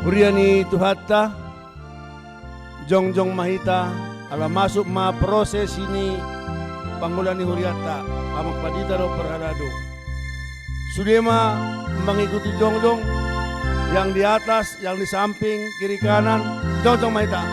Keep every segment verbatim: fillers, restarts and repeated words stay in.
Huria ni Tuhanta, jongjong ma hita, ala masuk ma prosesi ni pangula ni hurianta, amang pandita dohot parhalado. Sude ma mengikuti jongjong, yang di atas, yang di samping, kiri kanan, jongjong ma hita.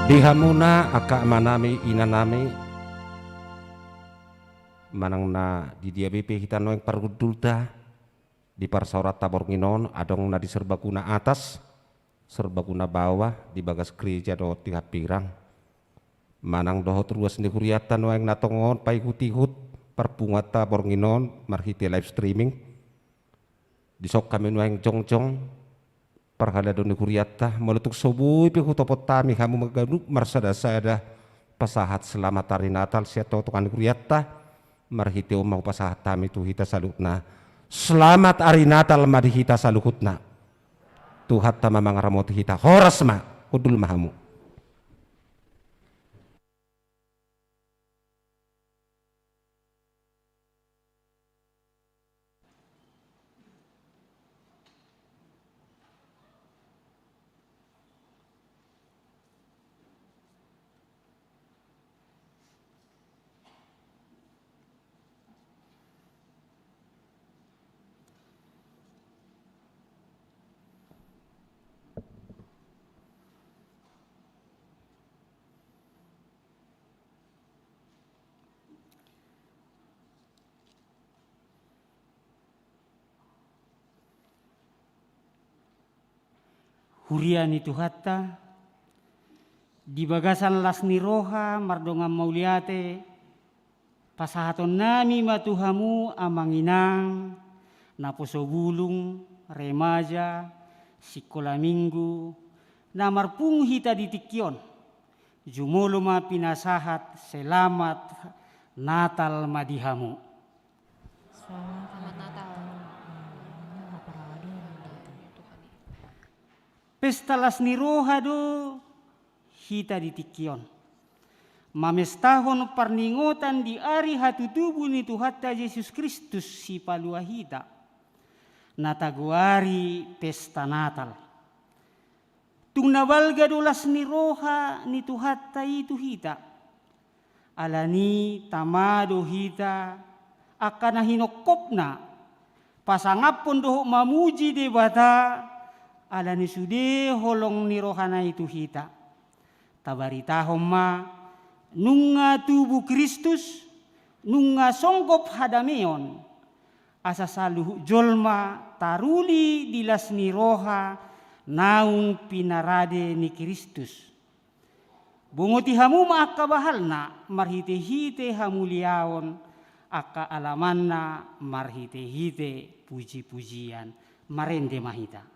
Di hamuna angka amanami, inanami, manang na di dia be pe hita nuaeng pargundulta, di parsaoranta borngin on, adong na di serbaguna atas, serbaguna bawah, di bagas gereja dohot di hambirang. Manang dohot ruas ni hurianta nuaeng na tongon paihut-ihut parpunguanta borngin on marhite live streaming. Dison hami nuaeng jongjong, parhalado ni hurianta, molo tung so boi pe hutopot hami hamu haganup marsada-sada pasahat selamat ari Natal sian tongatonga ni hurianta, marhite on ma hupasahat hami tu hita saluhutna. Selamat ari Natal ma di hita saluhutna. Tuhanta ma mangaramoti hita. Horas ma, hundul ma hamu. Huria ni Tuhanta, di bagasan las ni roha mardongan mauliate, pasahatonnami ma tu hamu amang inang, naposo bulung, remaja, sikola minggu, na marpungu hita di tingki on. Jumolo ma pinasahat, selamat Natal ma di hamu. Selamat Natal. Pesta las ni roha do hita di tingki on. Mamestahon parningotan di ari hatutubu ni Tuhanta Jesus Kristus sipalua hita. Na tagoari pesta Natal. Tung na balga do las ni roha ni Tuhanta i tu hita. Alani tama do hita angka na hinongkopna, pasangaphon dohot mamuji Debata, alani sude holong ni rohana i tu hita. Tabaritahon ma, nunga tubu Kristus, nunga songgop hadameon, asa saluhut jolma taruli di las ni roha naung pinarade ni Kristus. Bongoti hamu ma angka bahalna marhitehite hamuliaon, angka alamanna marhitehite pujipujian. Marende ma hita.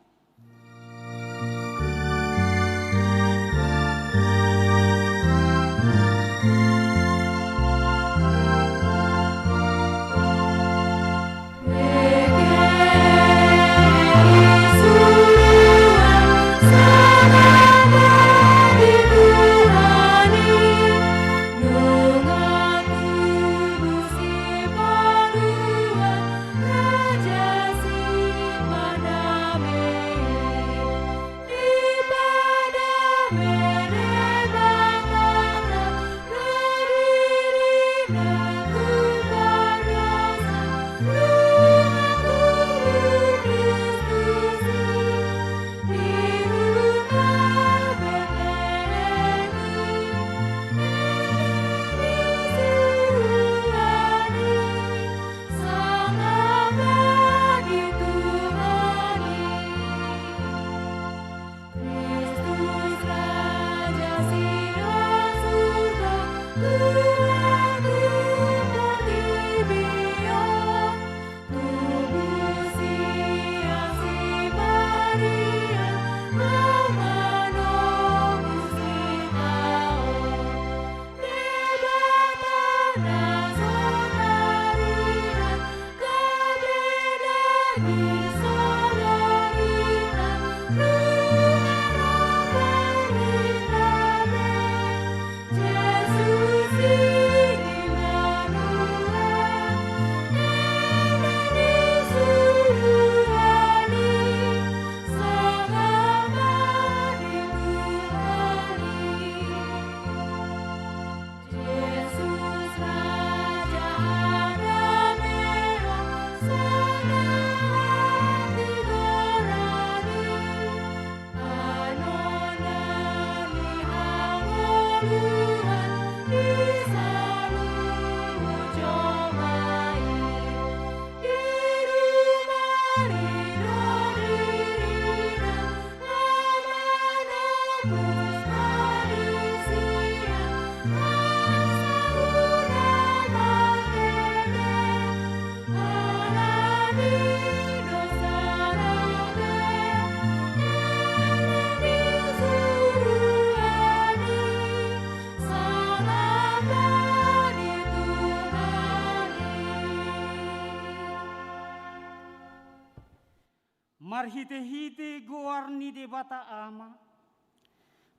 Marhitehite goar ni Debata Ama,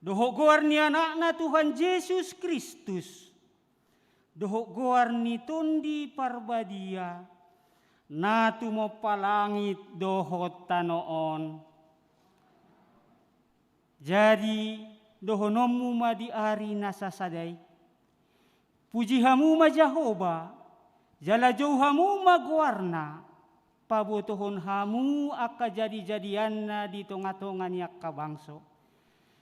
dohot goar ni Anakna Tuhan Jesus Kristus, dohot goar ni Tondi Parbadia, na tumompa langit dohot tano on. Jadi, dohononmu ma di ari na sasada i: Puji hamu ma Jahowa, jala jou hamu ma goarna, pabotohon hamu angka jadijadianna di tongatonga ni angka bangso,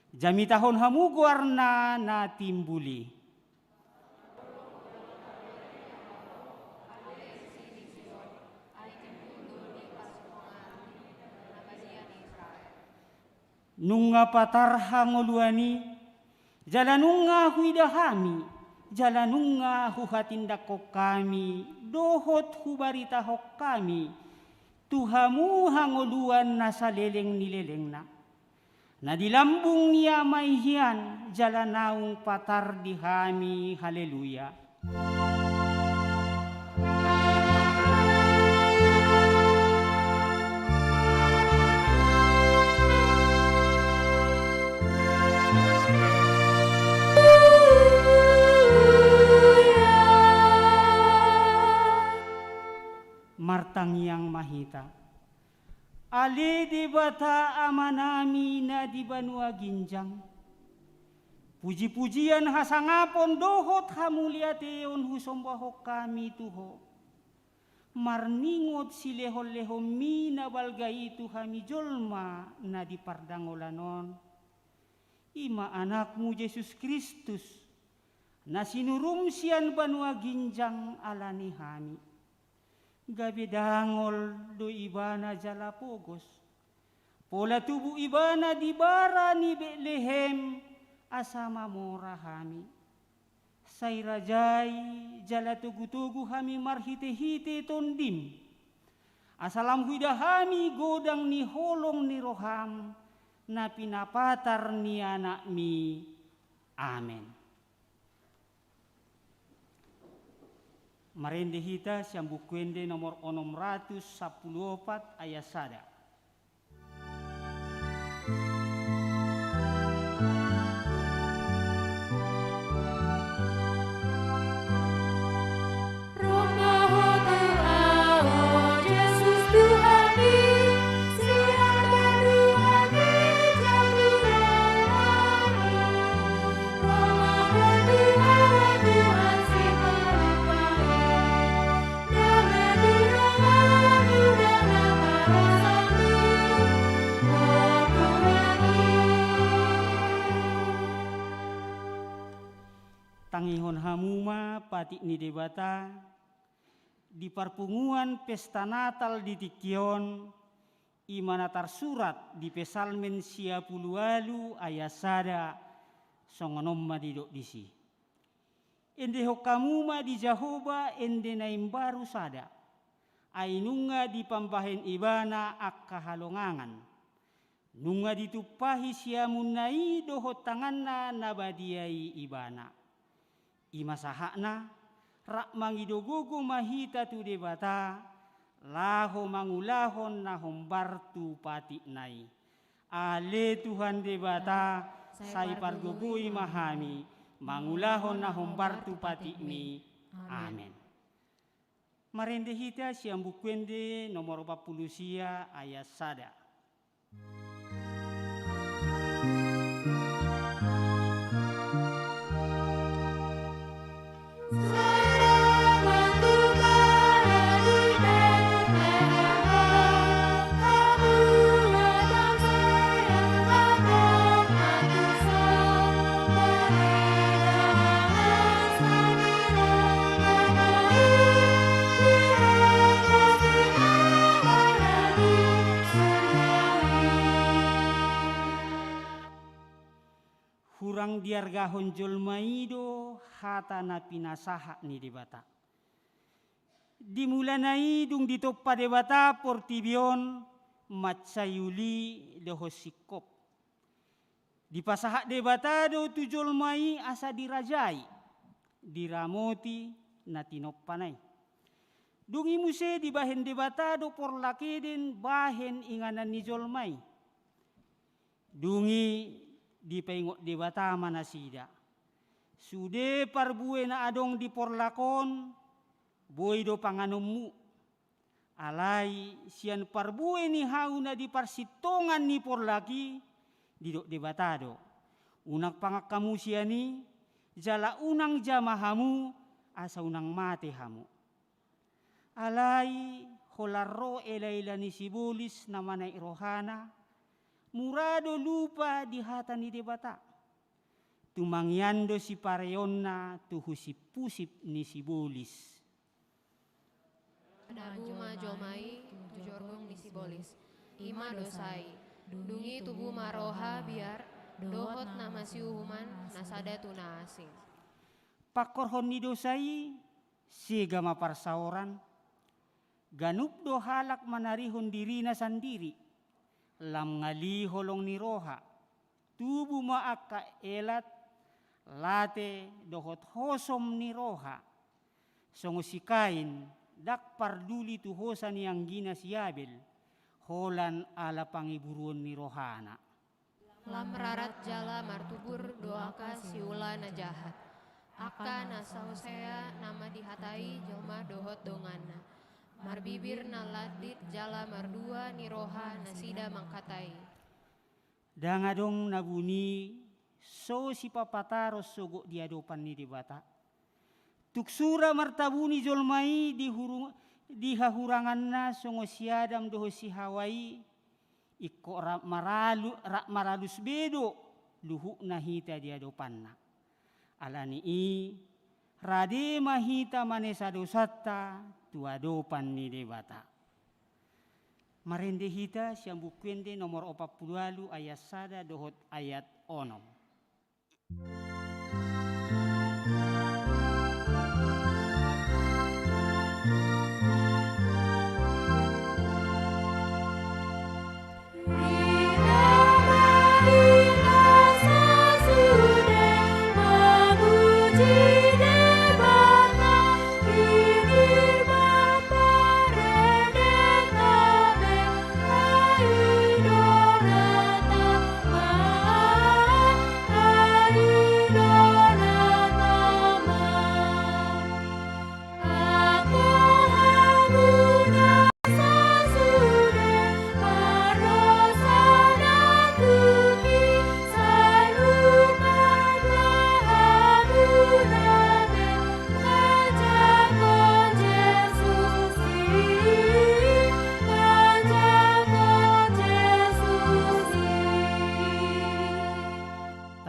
jamitahon hamu goarna na timbul i. Nunga patar hangoluan i, jala nunga huida hami, jala nunga huhatindangkon hami, dohot hubaritahon hami tu hamu hangoluan na saleleng ni lelengna, na di lambung ni Ama i hian, jala naung patar di hami. Haleluya. Martangiang ma hita. Ale Debata Amanami na di banua ginjang, pujipujian, hasangapon dohot hamuliateon husombahon hami tu Ho, marningot silehonlehonMi na balga i tu hami jolma na di pardangolan on, i ma Anakmu Jesus Kristus, na sinurum sian banua ginjang ala ni hami. Gabe dangol do Ibana jala pogos, pola tubu Ibana di bara ni Betlehem, asa mamora hami. Sai rajai jala togutogu hami marhitehite TondiM, asa lam huida hami godang ni holong ni rohaM na pinapatar ni AnakMi. Amen. Marende hita sian Buku Ende nomor onom ratus sampulu opat, ayat sada. Tangihon hamu ma patik ni Debata di parpunguan pesta Natal di tingki on, i ma na tarsurat di Psalmen sia pulu ualu ayat sada, songon on ma didok disi. Endehon hamu ma di Jahowa ende na imbaru sada, ai nunga dipambahen Ibana angka halongangan. Nunga ditumpahi siamunna i dohot tanganna na badia i Ibana. I ma sahatna, rap mangido gogo ma hita tu Debata, laho mangulahon na hombar tu patikna i. Ale Tuhan Debata, sai pargogoi ma hami mangulahon na hombar tu patikmi. Amen. Marende hita sian Buku Ende nomor opat pulu sia ayat sada. Hurang diargahon jolma i do hata na pinasahat ni Debata. Di mulana i dung ditompa Debata portibi on mansai uli dohot singkop. Dipasahat Debata do tu jolma i asa dirajai, diramoti na tinompana i. Dung i muse dibahen Debata do porlak Eden bahen inganan ni jolma i. Dung i dipaingot Debata ma nasida. Sude parbue na adong di porlak on, boi do panganonmu. Alai sian parbue ni hau na di parsintongan ni porlak i, didok Debata do. Unang pangan hamu sian i, jala unang jama hamu, asa unang mate hamu. Alai holan ro elaela ni sibolis na manaek rohana, mura do lupa di hata ni Debata. Tumangian do sipareonna tu husip-husip ni sibolis. Dabu ma jolma i tu jorgong ni sibolis. I ma dosa i. Dung i tubu ma roha biar, dohot na masiuhuman na sada tu na asing. Pangkorhon ni dosa i, sega ma parsaoran. Ganup do halak manarihon dirina sandiri. Lam ngali holong ni roha. Tubu ma angka elat, late dohot hosom ni roha. Songon si Kain, ndang parduli tu hosa ni anggina si Abel, holan ala pangiburuon ni rohana. Lam rarat jala martubur do angka siula na jahat. Angka na so hea nama dihatai jolma dohot donganna. Marbibir na landit jala mardua ni roha nasida mangkatai. Ndang adong na buni so sipapataron sogot di adopan ni Debata. Tung sura martabuni jolma i di huru-, di hahuranganna songon si Adam dohot si Hawa i, ingkon rap maralu-, rap maralus be do luhutna hita di adopanna. Ala ni i, rade ma hita manesa dosanta tu adopan ni Debata. Marende hita sian Buku Ende nomor opat pulu ualu ayat sada dohot ayat onom.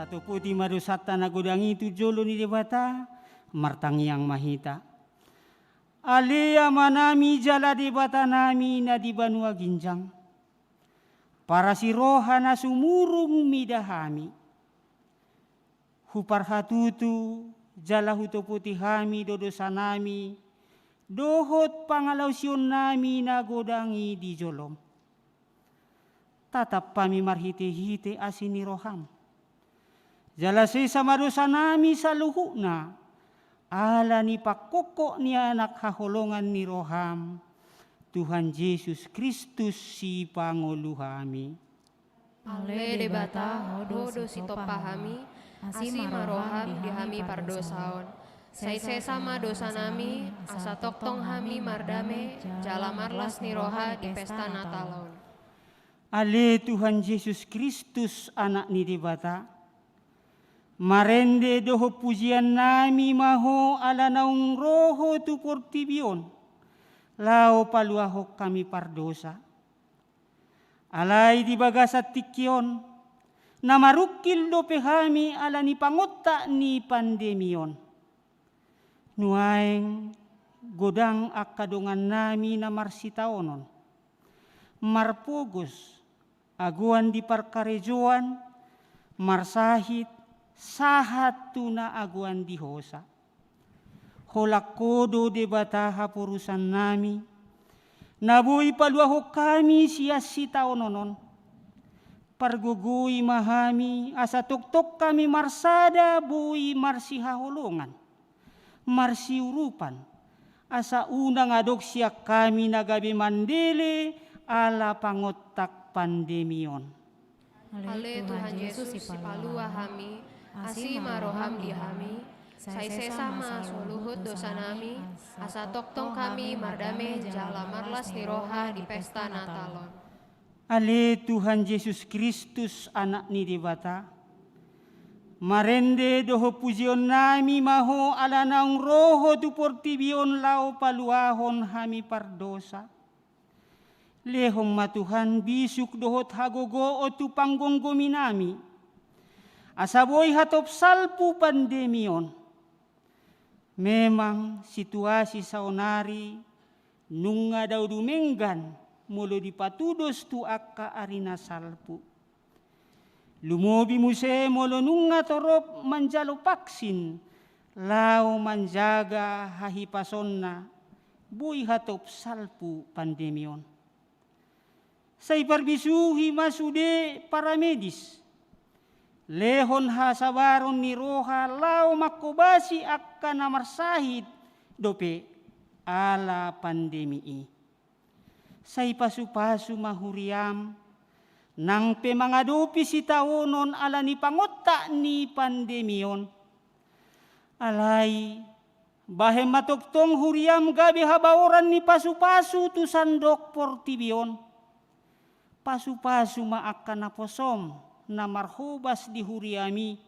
Tatopoti ma dosanta na godang i tu jolo ni Debata, martangiang ma hita. Ale Amanami jala Debatanami na di banua ginjang. Parasi roha na sumurung mida hami. Huparhatutu jala hutopoti hami do dosanami, dohot pangalaosionnami na godang i di jolom. Tatap hami marhitehite asi ni roham. Jala sesa ma dosanami saluhutna, ala ni pangkophop ni Anak haholongan ni roham, Tuhan Jesus Kristus sipangolu hami. Ale Debata, Ho do sitompa hami, asi ma roham di hami pardosaon. Sai sesa ma dosanami, asa tongtong hami mardame, jala marlas ni roha di pesta Natal on. Ale Tuhan Jesus Kristus, Anak ni Debata, marende dohot pujiannami ma Ho ala naung ro Ho tu portibi on, laho paluahon hami pardosa. Alai di bagasan tingki on, na marungkil dope hami ala ni pangontak ni pandemi on. Nuaeng godang angka dongannami na marsitaonon, marpogos, agoan di parkarejoan, marsahit, sahat tu na agoan di hosa. Holan Ho do Debata haporusannami, na boi paluahon hami sian sitaonon on. Pargogoi ma hami, asa tongtong hami marsada boi marsihaholongan, marsiurupan, asa unang adong sian hami na gabe mandele ala pangontak pandemi on. Ale Tuhan Jesus, sipalua hami, asi ma roham di hami, sai sesa ma saluhut dosanami, asa tongtong hami mardame jala marlas ni roha di pesta Natal on. Ale Tuhan Jesus Kristus, Anak ni Debata, marende dohot pujionnami ma Ho ala naung ro Ho tu portibi on laho paluahon hami pardosa. Lehon ma Tuhan bisuk dohot hagogoon tu panggomgominami, asa boi hatop salpu pandemi on. Memang situasi saonari nunga dao dumenggan molo dipatudos tu angka ari na salpu. Lumobi muse molo nunga torop manjalo vaksin, laho manjaga hahipasonna, boi hatop salpu pandemi on. Sai parbisuhi ma sude paramedis, lehon hasabaron ni roha laho manghobasi angka na marsahit dope ala pandemi i. Sai pasupasu ma huriam, nang pe mangadopi sitaonon ala ni pangontak ni pandemi on. Alai, bahen ma tongtong huriam gabe habaoran ni pasupasu tu sandok portibi on. Pasupasu ma angka naposom na marhobas di huriami,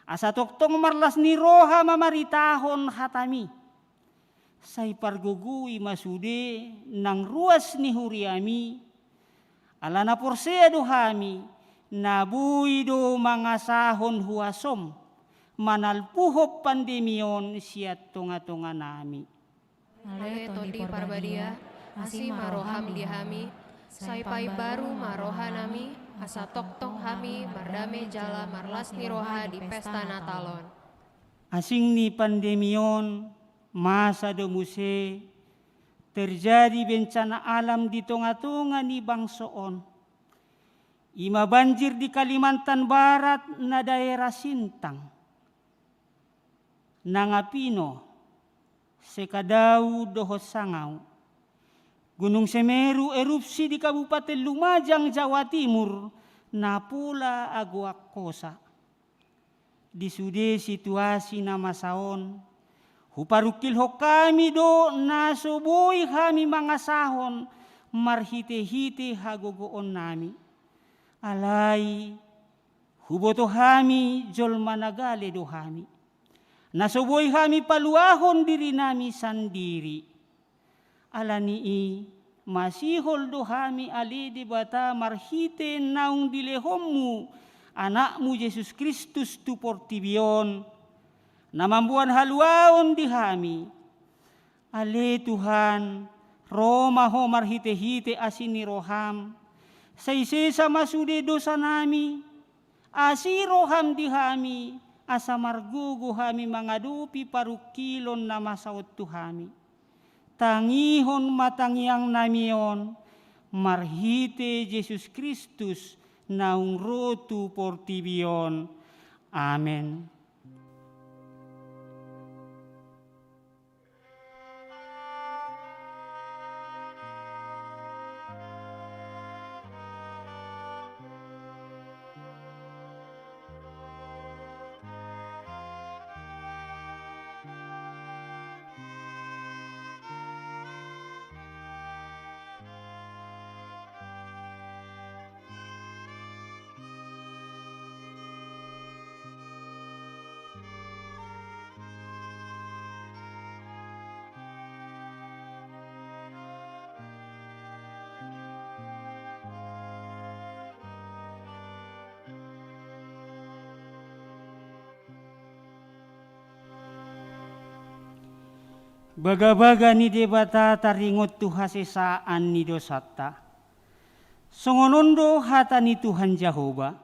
asa tongtong marlas ni roha mamaritahon hatami. Sai pargogoi ma sude nang ruas ni huriami, ala na porsea do hami, na boi do mangasahon huasom, manalpuhon pandemi on sian tongatonganami. Ale Tondi Parbadia, asi ma roham di hami, sai paimbaru ma rohanami, asa tongtong hami mardame jala marlas ni roha di pesta Natal on. Asing ni pandemi on, masa do muse terjadi bencana alam di tongatonga ni bangso on. I ma banjir di Kalimantan Barat na daerah Sintang, Nangapino, Sekadau dohot Sangau. Gunung Semeru erupsi di Kabupaten Lumajang, Jawa Timur, na pola agoan hosa. Di sude situasi na masa on, huparungkilhon hami do na so boi hami mangasahon marhitehite hagogoonnami. Alai, huboto hami jolma na gale do hami. Na so boi hami paluahon dirinami sandiri. Ala ni i, masihol do hami ale Debata marhite naung dilehonmu Anakmu Jesus Kristus tu portibi on, na mamboan haluaon di hami. Ale Tuhan, ro ma Ho marhitehite asi ni roham, sai sesa ma sude dosanami, asi roham di hami, asa margogo hami mangadopi parungkilon na masa on tu hami. Tangihon ma tangiangnami on, marhite Jesus Kristus naung ro tu portibi on. Amen. Bagabaga ni Debata taringot tu hasesaan ni dosanta. Songon on do hata ni Tuhan Jahowa: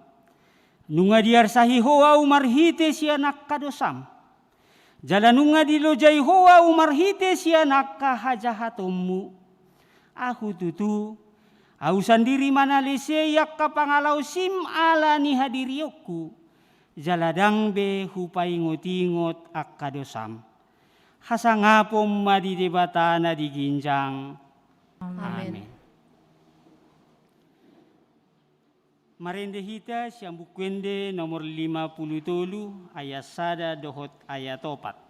Nunga diarsahi ho Ahu marhite sian angka dosam, jala nunga dilojai ho Ahu marhite sian angka hajahatonmu. Ahu tutu, Ahu sandiri manalesei angka pangalaosim ala ni hadirionku, jala ndang be hupaingotingot angka dosam. Hasangapon ma di Debata na di ginjang. Amen. Amen. Marende hita sian Buku Ende nomor lima pulu tolu, ayat sada dohot ayat opat.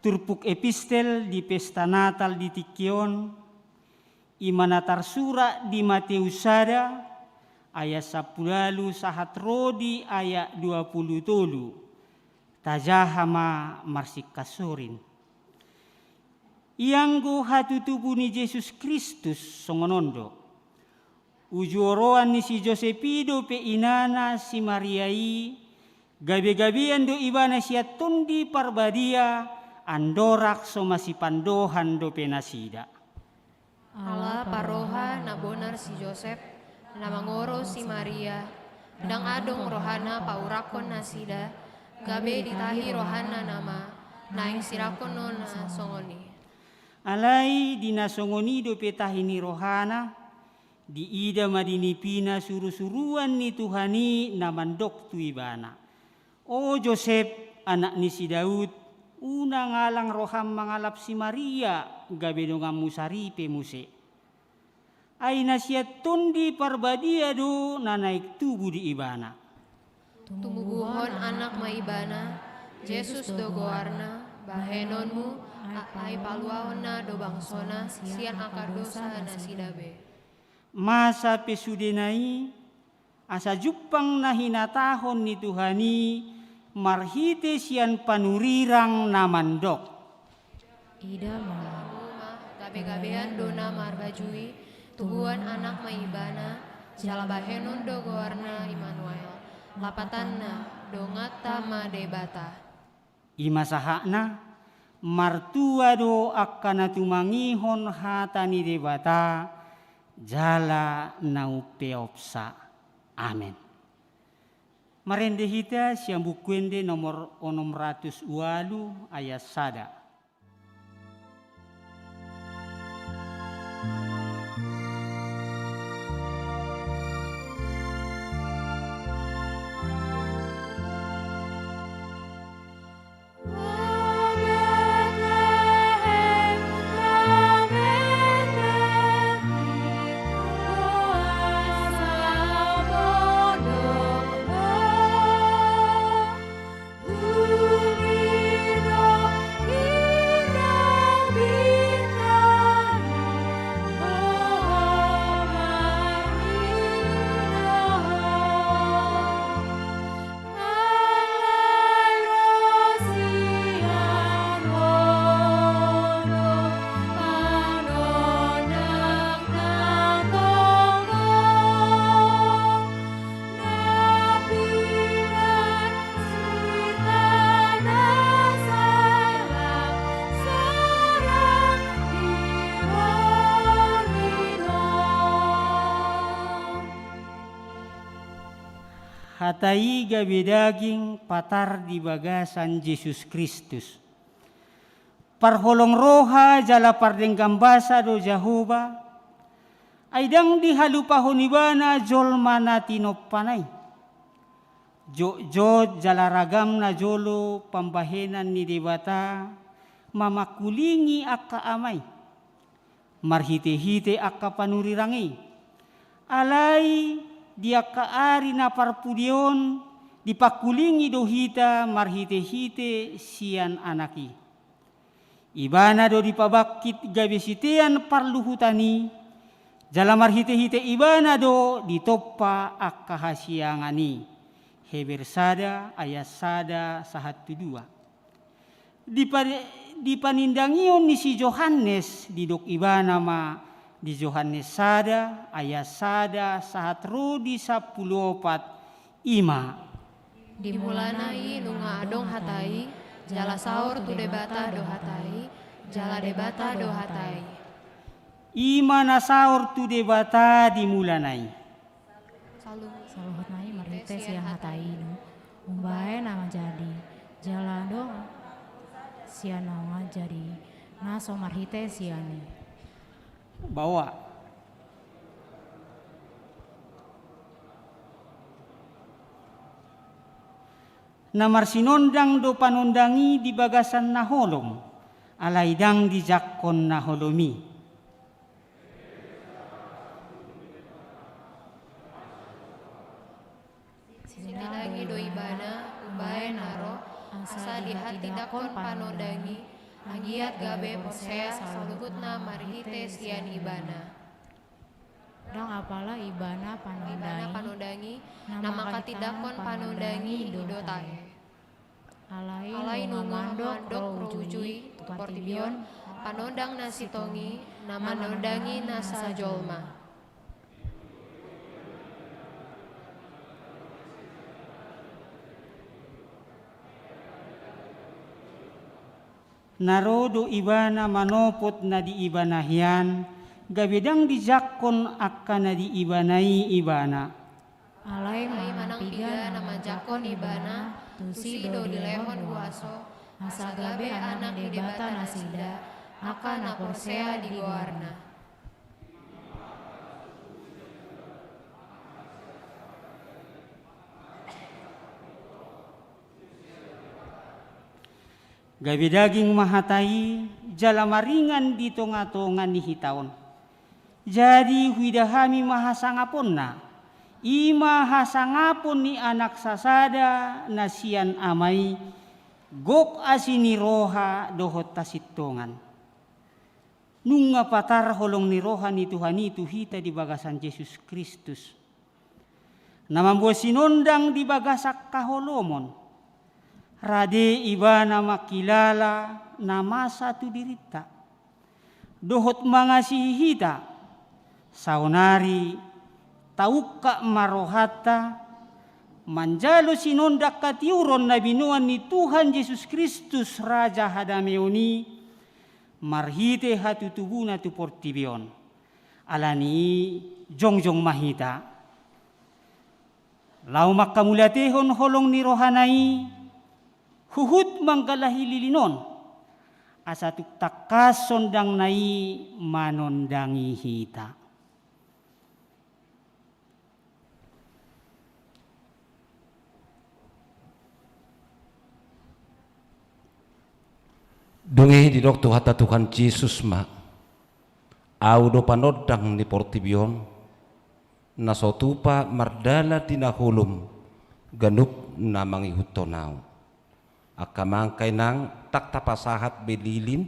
Turpuk epistel di pesta Natal di tingki on, i ma na tarsurat di Mateus sada, ayat sampulu ualu sahat ro di ayat dua pulu tolu. Tajaha ma marsingkatsorin. Ianggo hatutubu ni Jesus Kristus songon on do. Uju oroan ni si Josep i dope inana si Maria i, gabegabean do ibana sian Tondi Parbadia, andorang so masipandohan dope nasida. Ala parroha na bonar si Josep, na mangoro si Maria, ndang adong rohana paurakkon nasida, gabe ditahi rohana nama, naeng sirakkononna songon i. Alai di na songon i dope tahi ni rohana, diida ma di nipina surusuruan ni Tuhan i na mandok tu ibana: O Josep, anak ni si Daud, unang alang roham mangalap si Maria, gabe donganmu saripe muse. Ai na sian Tondi Parbadia do na naeng tubu di ibana. Tumubuhon anak ma ibana, Jesus do goarna, bahenonmu, a-, ai paluaonna do bangsona sian angka dosa nasida be. Masa pe sudena i, asa jumpang na hinatahon ni Tuhan i marhite sian panurirang na mandok: Ida ma, gabegabean do na marbajui, tubuan anak ma ibana, jala bahenon do goarna Immanuel, lapatanna, donganta ma Debata. I ma sahatna, martua do angka na tumangihon hata ni Debata, jala na umpeopsa. Amen. Marende hita sian Buku Ende nomor onom ratus ualu ayat sada. Hata i gabe daging patar di bagasan Jesus Kristus. Parholong roha jala pardenggan basa do Jahowa, ai ndang dihalupahon ibana jolma na tinompana i. Jotjot jala ragam na jolo pambahenan ni Debata mamangkulingi angka ama i marhitehite angka panurirang i. Alai di angka ari na parpudi on dipangkulingi do hita marhitehite sian Anak i. Ibana do dipabangkit gabe sitean parluhutan i, jala marhitehite ibana do ditompa angka hasiangan i. Heber sada ayat sada sahat tu dua. Dipa-, di panindangion ni si Johannes didok ibana ma di Johannes sada ayat sada sahat ro di sampulu opat, i ma. Di mulana i nunga adong Hata i, jala saor tu Debata do Hata i, jala Debata do Hata i. I ma na saor tu Debata di mulana i. Saluhutna i marhite sian Hata i do umbahen na manjadi, jala adong sian na manjadi na so marhite sian i. Baoa. Na marsinondang do panondang i di bagasan na holom, alai ndang dijangkon na holom i. Sinondangi do ibana umbahen na ro, asa dihatindangkon panondang i, anggiat gabe porsea saluhutna marhite sian ibana. Ndang apala ibana panondang i, na manghatindangkon panondang i do tahe. Alai nunga mandok ro uju i tu portibi on, panondang na sintong i, na manondangi nasa jolma. Na ro do ibana manopot na di ibana hian, gabe ndang dijangkon angka na di ibana i ibana. Alai manang piga na manjangkon ibana, tusi do dilehon huaso, asa gabe anak ni Debata nasida, angka na porsea di goarna. Gabe daging ma Hata i, jala maringan di tongatonga ni hita on. Jadi huida hami ma hasangaponna, i ma hasangapon ni Anak sasada na sian Ama i, gok asi ni roha dohot hasintongan. Nunga patar holong ni roha ni Tuhan i tu hita di bagasan Jesus Kristus, na mamboan sinondang di bagasan haholomon. Rade ibana mangkilala na masa tu dirinta dohot mangasihi hita. Saonari taungkap ma rohanta manjalo sinondang hatiuron na binoan ni Tuhan Jesus Kristus, Raja hadameon i, marhite hatutubuna tu portibi on. Ala ni i jongjong ma hita laho manghamauliatehon holong ni rohana i, huhut manggalahi lilin on, asa tung tangkas sondangnami manondangi hita. Dung i didok Tuhanta Tuhan Jesus ma, Ahu do panondang ni portibi on, na so tupa mardalan di na holom ganup na mangihuthon Ahu. Angka amang, angka inang, ndang tapasahat be lilin,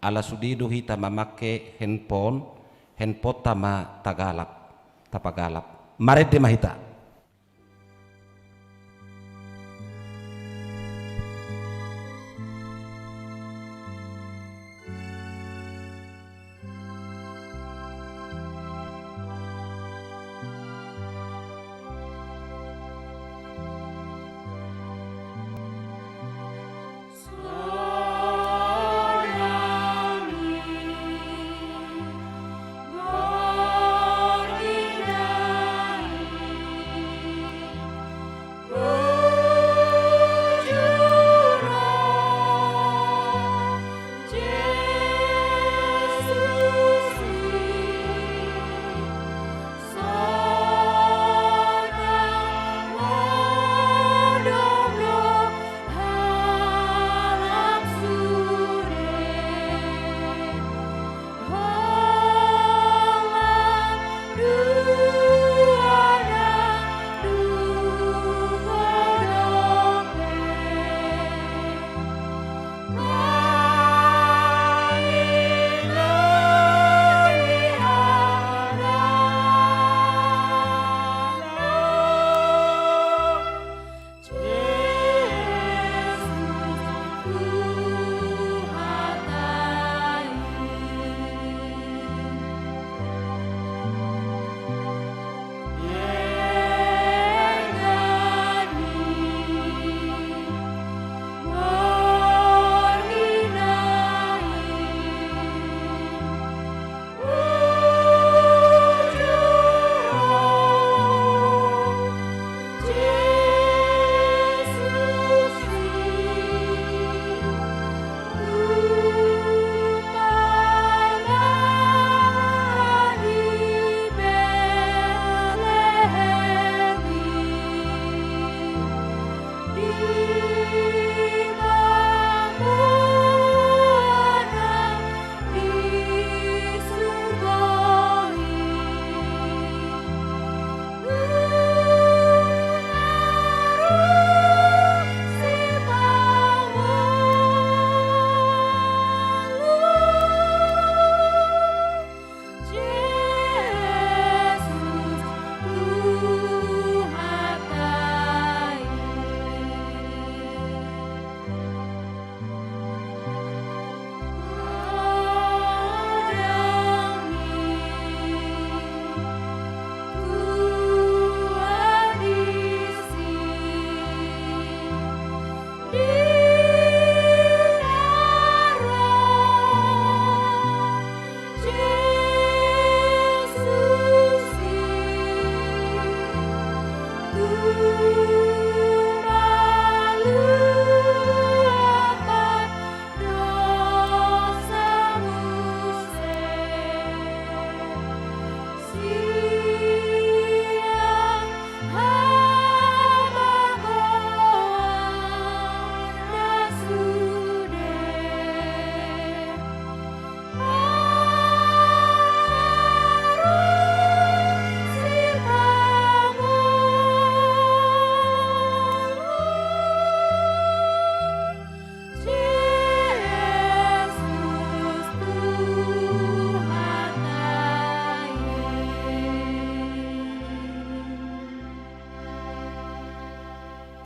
ala sude do hita mamangke handphone, handphoneta ma tagalap, tapagalap. Marende ma hita.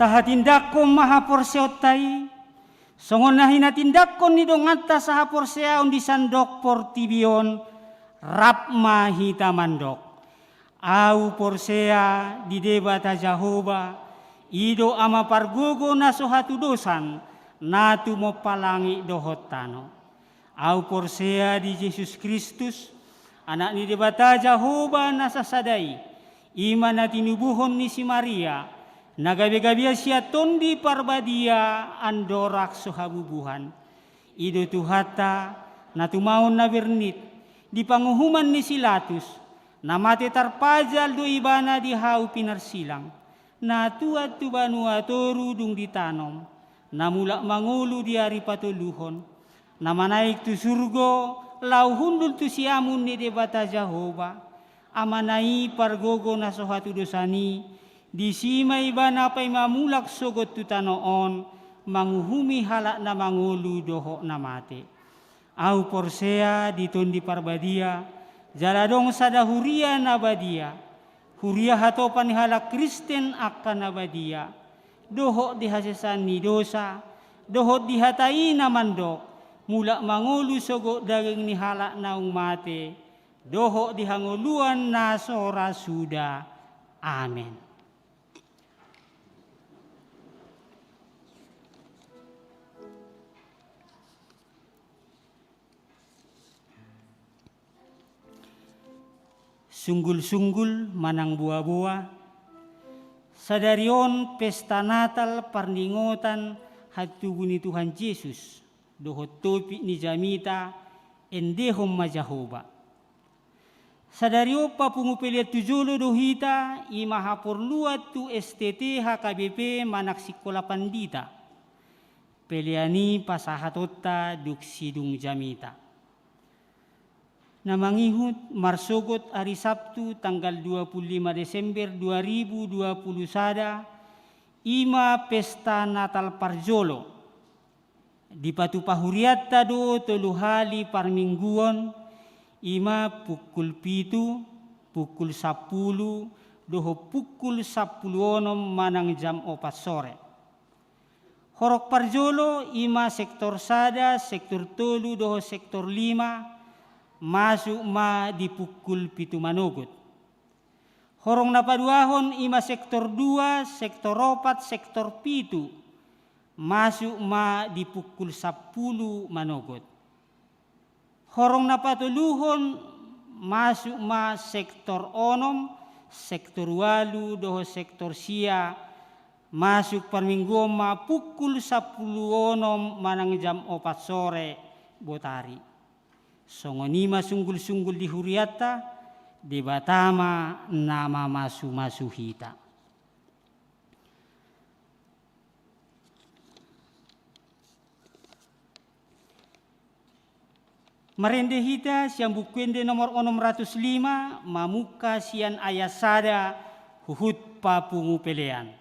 Tahatindangkon ma haporseaonta i, songon na hinatindangkon ni donganta sahaporseaon di sandok portibi on, rap ma hita mandok. Ahu porsea di Debata Jahowa, i do Ama pargogo na so hatudosan, na tumompa langit dohot tano. Ahu porsea di Jesus Kristus, Anak ni Debata Jahowa na sasada i, i ma na tinubuhon ni si Maria, na gabe-gabean sian Tondi Parbadia andorang so habubuhan. I do Tuhanta, na tumaon na bernit, di panguhuman ni si Latus, na mate tarpajal do ibana di hau pinarsilang, na tuat tu banua toru dung ditanom, na mulak mangolu di ari patoluhon, na manaek tu surgo, laho hundul tu siamun ni Debata Jahowa, Amana i pargogo na so hatudosan i, disi ma ibana paima mulak sogot tu tano on, manguhumi halak na mangolu dohot na mate. Ahu porsea di Tondi Parbadia, jala adong sada huria na badia, huria hatopan ni halak Kristen angka na badia, dohot di hasesaan ni dosa, dohot di hata i na mandok, mulak mangolu sogot daging ni halak naung mate, dohot di hangoluan na so ra suda. Amen. Sunggul-sunggul manang boa-boa, sadari on pesta Natal parningotan hatubu ni Tuhan Jesus, dohot topik ni jamita, Endehon ma Jahowa. Sadari on papungu pelean tu jolo do hita, i ma haporluan tu S T T H K B P manang sikola pandita. Pelean i pasahatonta dung sidung jamita. Na mangihut marsogot ari Sabtu tanggal dua puluh lima Desember dua ribu dua puluh sada, i ma pesta Natal parjolo. Dipatupa hurianta do tolu hali parmingguon, i ma pukul pitu, pukul sampulu, dohot pukul sampulu onom manang jam opat sore. Horong parjolo i ma sektor sada, sektor tolu dohot sektor lima, masuk ma di pukul pitu manogot. Horong na paduahon i ma sektor dua, sektor opat, sektor pitu, masuk ma di pukul sampulu manogot. Horong na patoluhon masuk ma sektor onom, sektor ualu dohot sektor sia, masuk parmingguon ma pukul sampulu onom manang jam opat sore botari. Songon i ma sunggul-sunggul di hurianta, Debata ma na mamasu-masu hita. Marende hita sian Buku Ende nomor onom ratus lima, mamungka sian ayat sada huhut papungu pelean.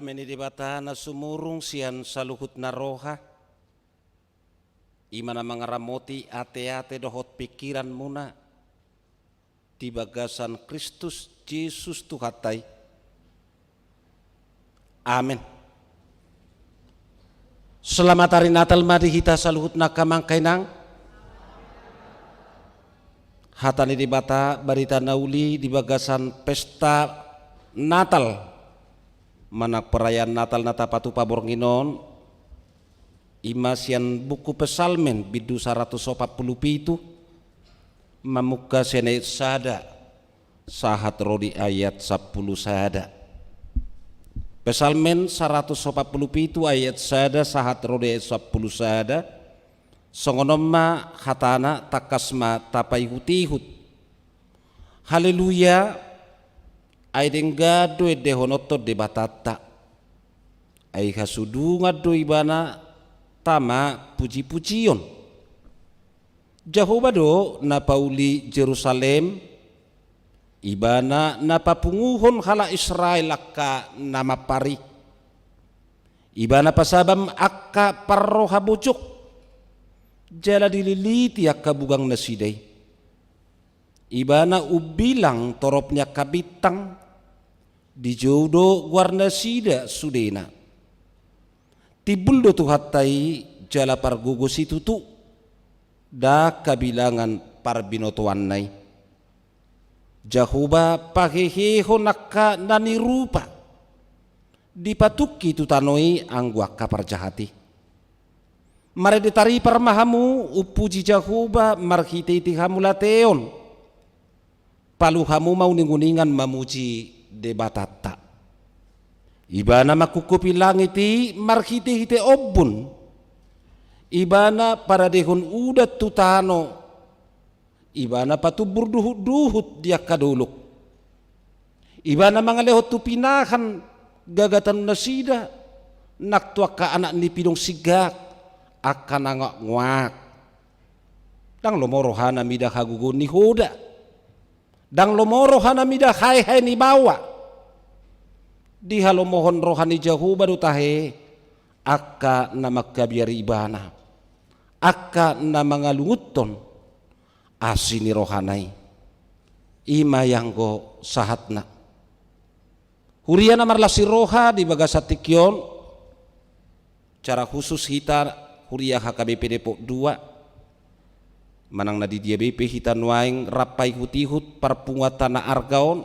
Dame ni Debata na sumurung sian saluhutna roha, i ma na mangaramoti ateate dohot pingkiranmuna di bagasan Kristus Jesus Tuhanta i. Amen. Selamat Hari Natal ma di hita saluhutna, angka amang, angka inang. Hata ni Debata, barita na uli di bagasan pesta Natal manang perayaan Natal na tapatupa borngin on, i ma sian buku Psalmen bindu saratus opat pulu pitu, mamungka sian ayat sada sahat ro di ayat sampulu sada. Psalmen saratus opat pulu pitu ayat sada sahat ro di ayat sampulu sada. Songon on ma hatana, tangkas ma tapaihutihut. Haleluya. Ai denggan do endehononta Debatanta. Ai hasudungan do Ibana tama pujipujion. Jahowa do na pauli Jerusalem, Ibana na papunguhon halak Israel angka na mampar i. Ibana pasabam angka parroha bojok, jala dililiti angka bugang nasida i. Ibana umbilang torop ni angka bintang, dijou do goarnasida sudena. Timbul do Tuhanta i jala pargogo situtu, ndang habilangan parbinotoanna i. Jahowa pahehehon angka na nirupa, dipatungki tu tano i anggo angka parjahat i. Marende taripar ma hamu umpuji Jahowa marhitehite hamauliateon. Palu hamu ma uninguningan mamuji Debatanta. Ibana mangkungkupi langit i marhitehite ombun. Ibana paradehon udan tu tano. Ibana patumbur duhutduhut di angka dolok. Ibana mangalehon tu pinahan gagatannasida, nang tu angka anak ni pidong singgat, angka na ngoakngoak. Ndang lomo rohana mida hagogoon ni hoda. Ndang lomo rohana mida haehae ni baoa. Dihalomohon roha ni Jahowa do tahe angka na mangkabiari Ibana, angka na mangalungunhon asi ni rohana i. I ma i anggo sahatna. Huria na marlas ni roha, di bagasan tingki on, secara khusus hita huria H K B P Depok dua, manang na di dia be pe hita nuaeng rap paihutihut parpunguanta na arga on,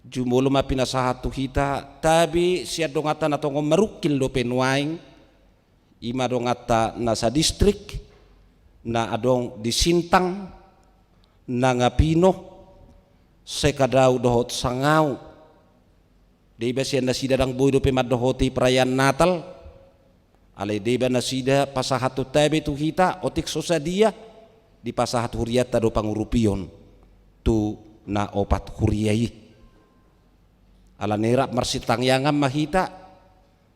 jumolo ma pinasahat tu hita, tabe sian donganta na tongon marungkil dope nuaeng, i ma donganta na sadistrik, na adong di Sintang, Nangapino, Sekadau dohot Sangau. Deba sian nasida ndang boi dope mandohoti perayaan Natal, alai deba nasida pasahathon tabe tu hita, otik so sadia, dipasahat hurianta do pangurupion tu na opat huria i. Alani rap marsitangiangan ma hita,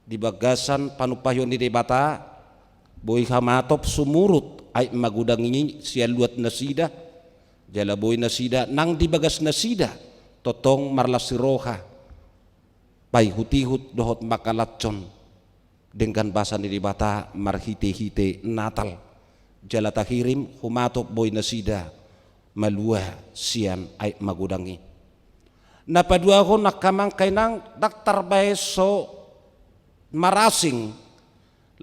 di bagasan panumpahion ni Debata, boi hamatop sumurut aek magodang i sian luat nasida, jala boi nasida nang di bagas nasida tongtong marlas ni roha, paihutihut dohot mangkalanjon denggan basa ni Debata marhitehite Natal, jala tahirim humatop boi nasida malua sian aek magodang i. Na paduahon, angka amang, angka inang, ndang tarbaen so marasing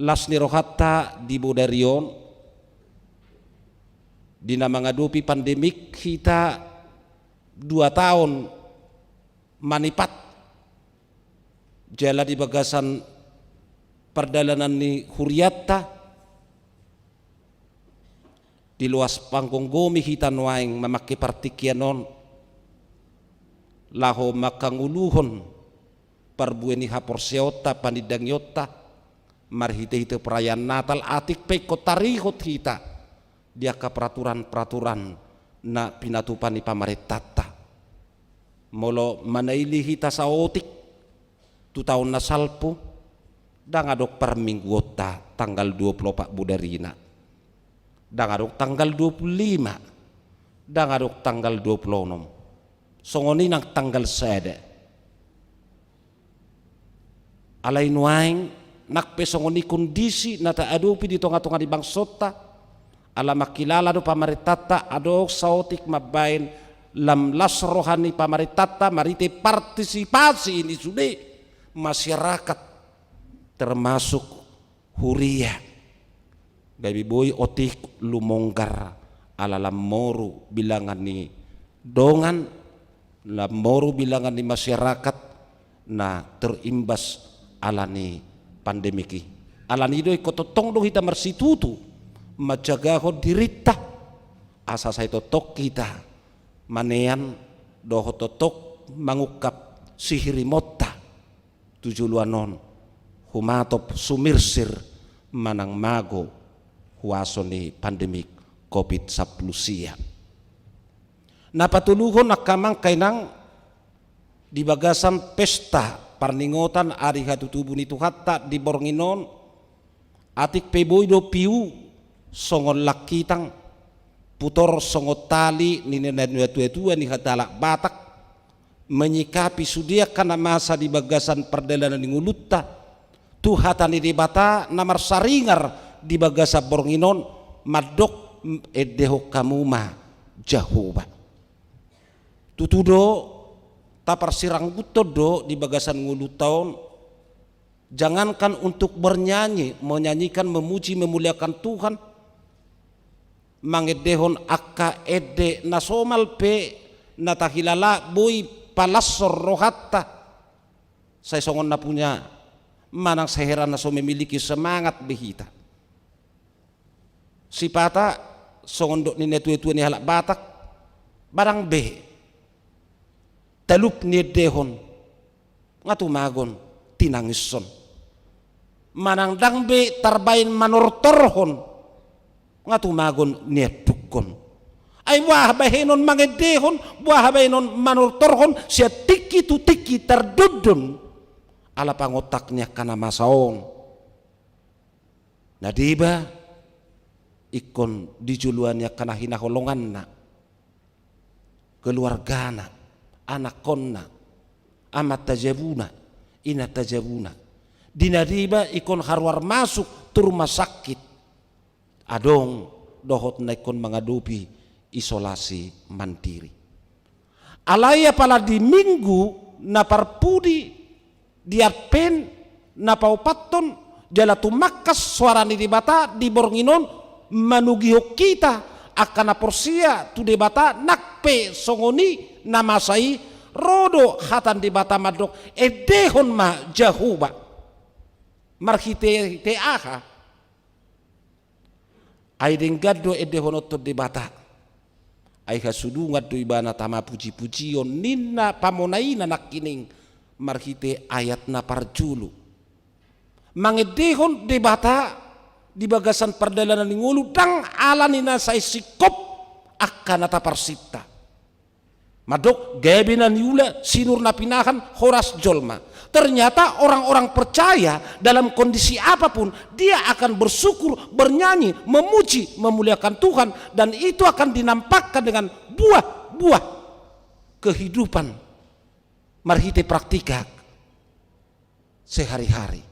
las ni rohanta di bodari on, di na mangadopi pandemik hita dua taon manipat, jala di bagasan pardalanan ni hurianta, diloas panggomgomi hita nuaeng mamangke partingkian on, laho mangkangoluhon parbue ni haporseaonta, panindangionta, marhitehite perayaan Natal, atik pe ingkon tarihot hita di angka peraturan-peraturan na pinatupa ni pamarentanta. Molo manaili hita saotik tu taon na salpu, ndang adong parmingguonta tanggal dua pulu opat bodarina, ndang adong tanggal dua pulu lima, ndang adong tanggal dua pulu onom, songon i nang tanggal sada. Alai nuaeng, nang pe songon i kondisi na taadopi di tonga-tonga ni bangsonta, ala mangkilala do pamarentanta adong saotik mambaen lam las roha ni pamarentanta marhite partisipasi ni sude masyarakat, termasuk huria. Gabe boi otik lumonggar ala lam moru bilangan ni dongan, lam moru bilangan ni masyarakat na terimbas ala ni pandemik i. Ala ni i do ingkon tongtong do hita marsitutu manjagahon dirinta, asa sai tongtong hita manean dohot tongtong mangungkap sihirimonta tu joloan on, humatop sumirsir manang mago huaso ni pandemik Covid sampulu sia. Na patoluhon, angka amang, angka inang, di bagasan pesta parningotan ari hatutubu ni Tuhanta di borngin on, atik pe boi do piu songon langkitang, putor songon tali ni na natua-tua ni halak Batak, menyikapi sude angka na masa di bagasan pardalanan ni ngolunta tu hata ni Debata na marsaringar di bagasan borngin on, mandok, endehon hamu ma Jahowa. Tutu do, taparsirangguthon do di bagasan ngolunta on, jangankan untuk bernyanyi, menyanyikan, memuji, memuliakan Tuhan, mangendehon angka ende na somal pe na tahilala boi palashon rohanta, sai songon na punya manang sai hera na so memiliki semangat be hita. Sipata songon dok ni natua-tua ni halak Batak, barang be talup niendehon, nga tumagon tinangishon. Manang ndang be tarbaen manortorhon, nga tumagon niandukhon. Ai boha bahenon mangendehon, boha bahenon manortorhon sian tingki tu tingki tardondon ala pangontak ni angka na masa on. Na deba ingkon di joloan ni angka na hinaholonganna, keluargana, anakhonna, amanta jabuna, inanta jabuna. Di na deba ingkon haruar masuk tu rumah sakit, adong dohot na ingkon mangadopi isolasi mandiri. Alai apala di Minggu na parpudi di Advent na paopathon, jala tumangkas soara ni Debata di borngin on manogihon hita angka na porsea tu Debata, nang pe songon i na masa i, ro do hata ni Debata mandok, endehon ma Jahowa. Marhite-hite aha? Ai denggan do endehononta tu Debata. Ai hasudungan do ibana tama puji-pujion ninna pamonaina nangkining marhite ayat na parjolo. Mangendehon Debata di bagasan pardalanan ni ngolu ndang ala ni na sai singkop angka na taparsinta. Mandok, gabe na niula, sinur na pinahan, horas jolma. Ternyata orang-orang percaya dalam kondisi apapun, dia akan bersyukur, bernyanyi, memuji, memuliakan Tuhan, dan itu akan dinampakkan dengan buah-buah kehidupan marhite praktika sehari-hari.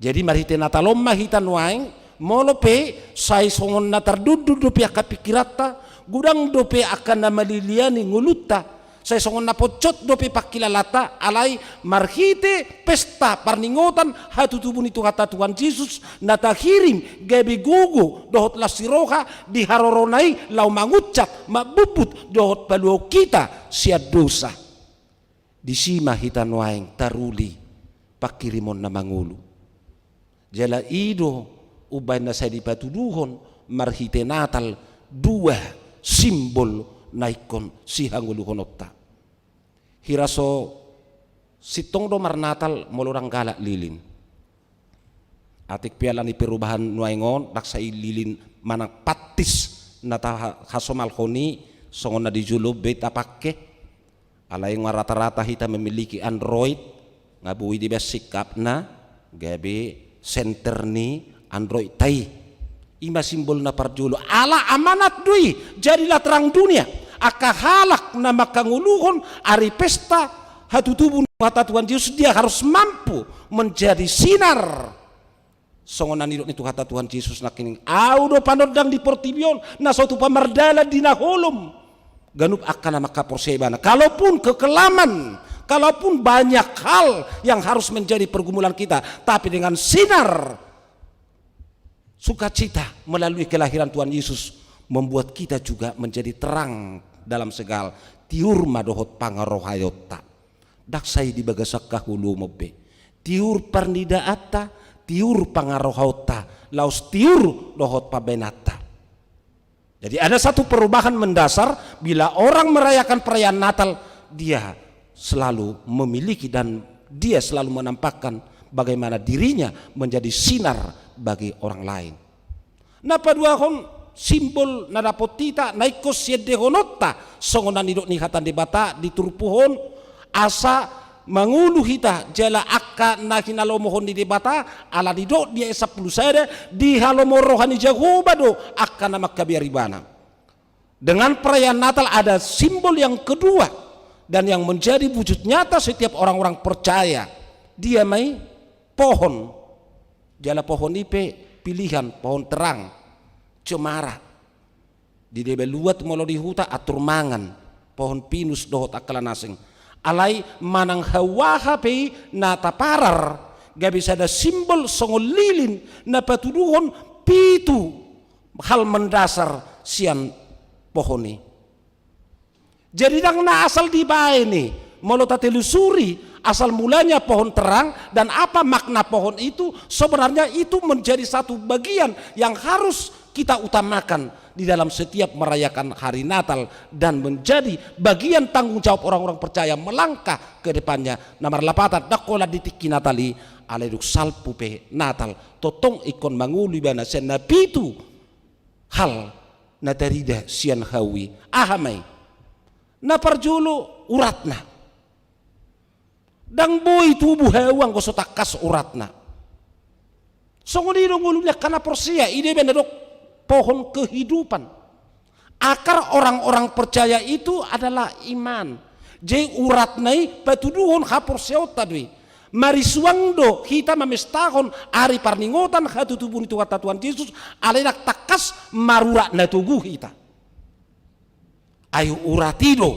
Jadi marhite Natal on ma hita nuaeng, molo pe sai songon na tardondon dope angka pingkiranta, godang dope angka na maliliani ngolunta, sai songon na poncot dope pangkilalanta, alai marhite pesta parningotan hatutubu ni Tuhanta Tuhan Jesus na tahirim gabe gogo dohot las ni roha di harorona i laho manguncak, mambumbut dohot paluahon hita sian dosa. Disi ma hita nuaeng taruli panghirimon na mangolu. Jala i do umbahen na sai dipatuduhon marhite Natal dua simbol na ingkon sihangoluhononta. Hira so sintong do marnatal molo ndang galak lilin. Atik pe ala ni perubahan nuaeng on, ndang sai lilin manang pantis na tahasomalhon i songon na di jolo be tapangke. Alai nga rata-rata hita memiliki Android, nga boi dibaen singkapna gabe senter ni Androidta i. I ma simbol na parjolo. Ala amanat do i, jadilah terang dunia. Angka halak na manghangoluhon ari pesta hatutubu Tuhanta Tuhan Yesus, dia harus mampu menjadi sinar. Songon na nidok ni Tuhanta Tuhan Yesus nangkining, Au do panondang di portibi on, na so tupa mardalan di na holom ganup angka na mangkaporseai ibana. Kalaupun kekelaman, kalaupun banyak hal yang harus menjadi pergumulan kita, tapi dengan sinar sukacita melalui kelahiran Tuhan Yesus membuat kita juga menjadi terang dalam segala. Tiur ma dohot pangarohaonta. Ndang sai di bagasan haholomon be. Tiur parnidaanta, tiur pangarohaonta, laos tiur dohot pambahenanta. Jadi ada satu perubahan mendasar bila orang merayakan perayaan Natal, dia selalu memiliki dan dia selalu menampakkan bagaimana dirinya menjadi sinar bagi orang lain. Na paduahon simbol na dapot hita, na ingkon siendehononta, songon na nidok ni hata ni Debata di turpuk on, asa mangolu hita jala angka na hinalomohon ni Debata, ala didok di ayat sampulu sada, dihalomohon roha ni Jahowa do angka na mangkabiar ibana. Dengan perayaan Natal ada simbol yang kedua dan yang menjadi wujud nyata setiap orang-orang percaya. Dia ma i pohon. Jala pohon i pe pilihan, pohon terang, cemara. Di deba luat molo di huta atur mangan pohon pinus dohot angka na asing. Alai manang hau aha pe i na taparar, gabe sada simbol songon lilin na patuduhon pitu hal mendasar sian pohon i. Jadi ndang na asal dibaen i, molo tatelusuri asal mulanya pohon terang dan apa makna pohon itu, sebenarnya itu menjadi satu bagian yang harus kita utamakan di dalam setiap merayakan hari Natal dan menjadi bagian tanggung jawab orang-orang percaya melangkah ke depannya. Na marlapatan, ndang holan di tingki Natal i, alai dung salpu pe Natal, tongtong ingkon mangolu ibana sian na pitu hal na tarida sian hau i. Aha ma i? Na parjolo uratna. Ndang boi tubu hau anggo so tangkas uratna. Songon i do ngolu ni angka na porsea, i do ibana didok pohon kehidupan. Akar orang-orang percaya itu adalah iman. Jadi uratna i patuduhon haporseaonta do i. Marisuang do hita mamestahon ari parningotan hatutubu ni Tuhanta Tuhan Jesus, alai ndang tangkas marurat na togu hita. Ai urat i do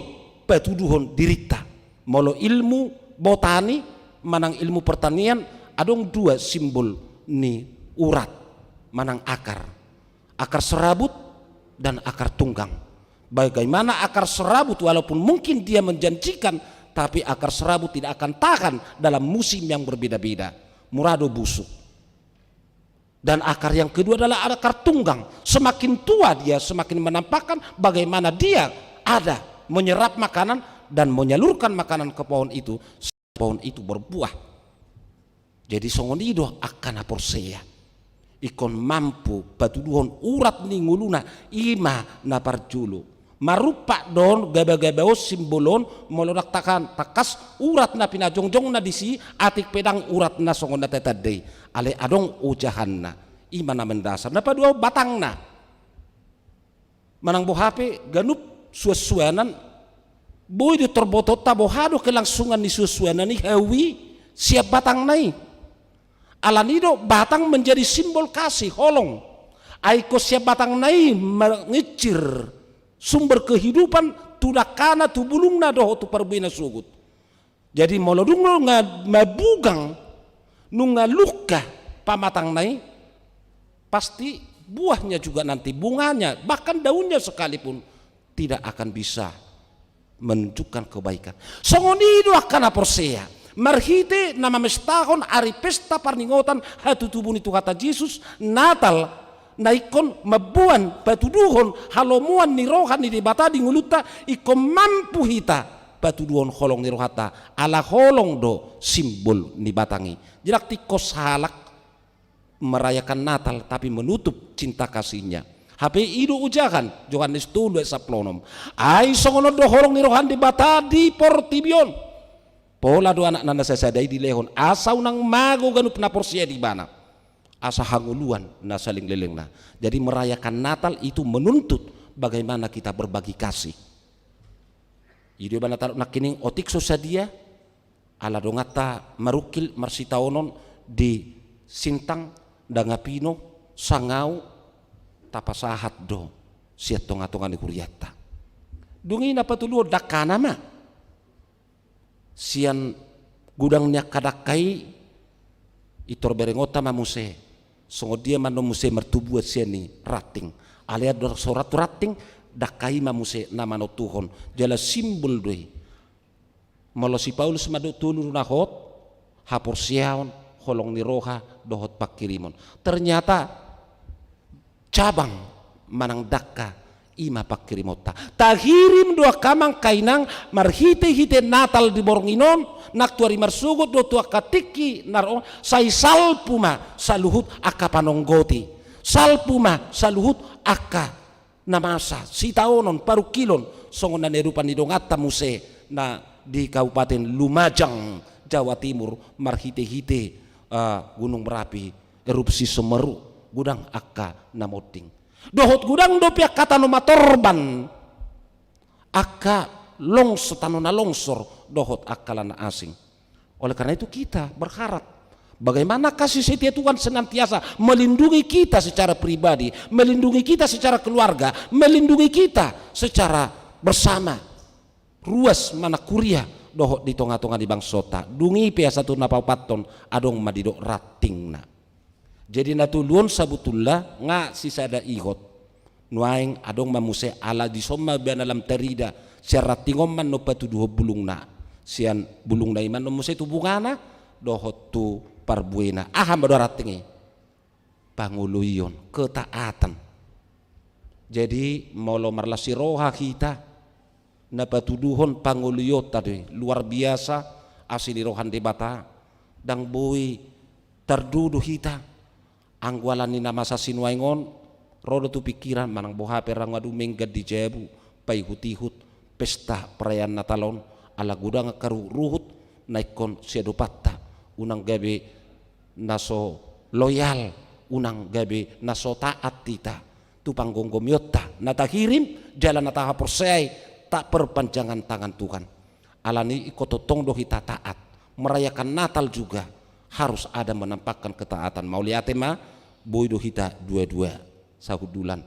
patuduhon dirinta. Molo ilmu botani manang ilmu pertanian, adong dua simbol ni urat manang akar. Akar serabut dan akar tunggang. Bagaimana akar serabut, walaupun mungkin dia menjanjikan, tapi akar serabut tidak akan tahan dalam musim yang berbeda-beda. Mura do busuk. Dan akar yang kedua adalah akar tunggang. Semakin tua dia, semakin menampakkan bagaimana dia ada menyerap makanan dan menyalurkan makanan ke pohon itu, pohon itu berbuah. Jadi songon i do angka na porsea. Ingkon mampu patuduhon urat ni ngoluna, i ma na parjolo. Marumpak do on gabagaba on, simbol on, molo ndang tahan tangkas urat na pinajongjongna disi, atik pe ndang urat na songon na tatanda i. Alai adong ojahanna. I ma na mendasar. Na paduahon batangna. Manang boha pe ganup suansuanan, boi do tarbotoonta boha do kelangsungan ni suansuanan i, hau i, sian batangna i. Alani do batang menjadi simbol kasih, holong. Ai ingkon sian batangna i mangincir sumber kehidupan tu dangkana, tu bulungna dohot tu parbuena sogot. Jadi molo dung nunga mabugang, nunga lungka pamatangna i, pasti buahnya juga nanti, bunganya, bahkan daunnya sekalipun tidak akan bisa menunjukkan kebaikan. Songon i do angka na porsea, marhite na mamestahon ari pesta parningotan hatutubu ni Tuhanta Jesus, Natal, na ingkon mamboan patuduhon halomoan ni roha ni Debata di ngolunta, ingkon mampu hita patuduhon holong ni rohanta, ala holong do simbol ni batang i. Jadi ndang tingkos halak merayakan Natal tapi menutup cinta kasihnya. Hape i do ojahan Johannes tolu ayat sampulu onom. Ai songon on do holong ni roha ni Debata di portibi on. Pola do Anakna na sasada i dilehon, asa unang mago ganup na porsea di Ibana, asa hangoluan na saleleng-lelengna. Jadi merayakan Natal itu menuntut bagaimana kita berbagi kasih. I do Ibana tadok nangkining, otik so sadia, Ala donganta marungkil marsitaonon di Sintang, Dangapino, Sangau, tapasahat do sian tonga-tonga ni hurianta. Dung i na patoluhon dangkana ma. Sian gudang ni angka dangka i, intor berengonta ma muse, songon dia ma annon muse martubuan sian i ranting. Alai andorang so ra tu ranting, dangka i ma muse na manontuhon, jala simbol do i. Molo si Paulus mandok tolu do na hot, haporseaon, holong ni roha, dohot pangkirimon. Ternyata cabang manang dangka i ma pangkirimonta. Tahirim do angka amang, angka inang, marhite-hite Natal di borngin on, nang tu ari marsogot dohot tu angka tingki na ro on, sai salpu ma saluhut angka panonggoti, salpu ma saluhut angka na masa, sitaonon, parungkilon, songon na niadopan ni donganta muse na di Kabupaten Lumajang, Jawa Timur, marhite-hite, eh, Gunung Merapi, erupsi Semeru, godang angka na monding. Dohot godang dope angka tano matorban, angka longs-, tano na longsor, dohot angka na asing. Oleh karena itu kita berharap, bagaimana kasih setia Tuhan senantiasa melindungi kita secara pribadi, melindungi kita secara keluarga, melindungi kita secara bersama, ruas manang huria, dohot di tonga-tonga ni bangsonta. Dung i pe asa tu na paopathon, adong ma didok rantingna. Jadi na tolu on sabotulna nga sisada ihot. Nuaeng adong ma muse, ala dison ma ibana lam tarida, sian ranting on ma annon patuduhon bulungna. Sian bulungna i ma annon muse tu bungana, dohot tu parbuena. Aha ma do ranting i? Pangoloion, ketaatan. Jadi molo marlas ni roha hita, na patuduhon pangoloionta do i. Luar biasa asi ni roha ni Debata. Ndang boi tardudu hita. Anggo ala ni na masa sinuaeng on, ro do tu pingkiran manang boha pe ra nga dung menggan di jabu, paihut-ihut pesta perayaan Natal on, ala godang angka ruhut-ruhut na ingkon siadopanta, unang gabe na so loyal, unang gabe na so taat hita tu panggomgomionta na tahirim jala na tahaporseai, tak perpanjangan tangan Tuhan. Ala ni i ingkon tongtong do hita taat. Merayakan Natal juga harus ada menampakkan ketaatan. Mauliate ma, boi do hita dua-dua sahundulan.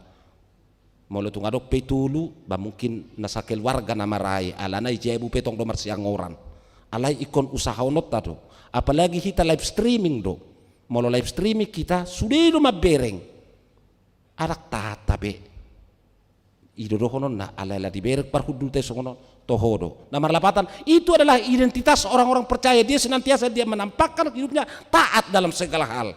Molo tung adong pe tolu, ba mungkin na sakeluarga na marai, alana i jabu pe tong do marsiangoran. Alai ingkon usahaononta do. Apalagi hita live streaming do. Molo live streaming hita, sude do mambereng. Ndang taat be. I do dohononna, alai ala dibereng parhundulta i songon on, toho do. Na marlapatan, itu adalah identitas orang-orang percaya. Dia senantiasa dia menampakkan hidupnya taat dalam segala hal.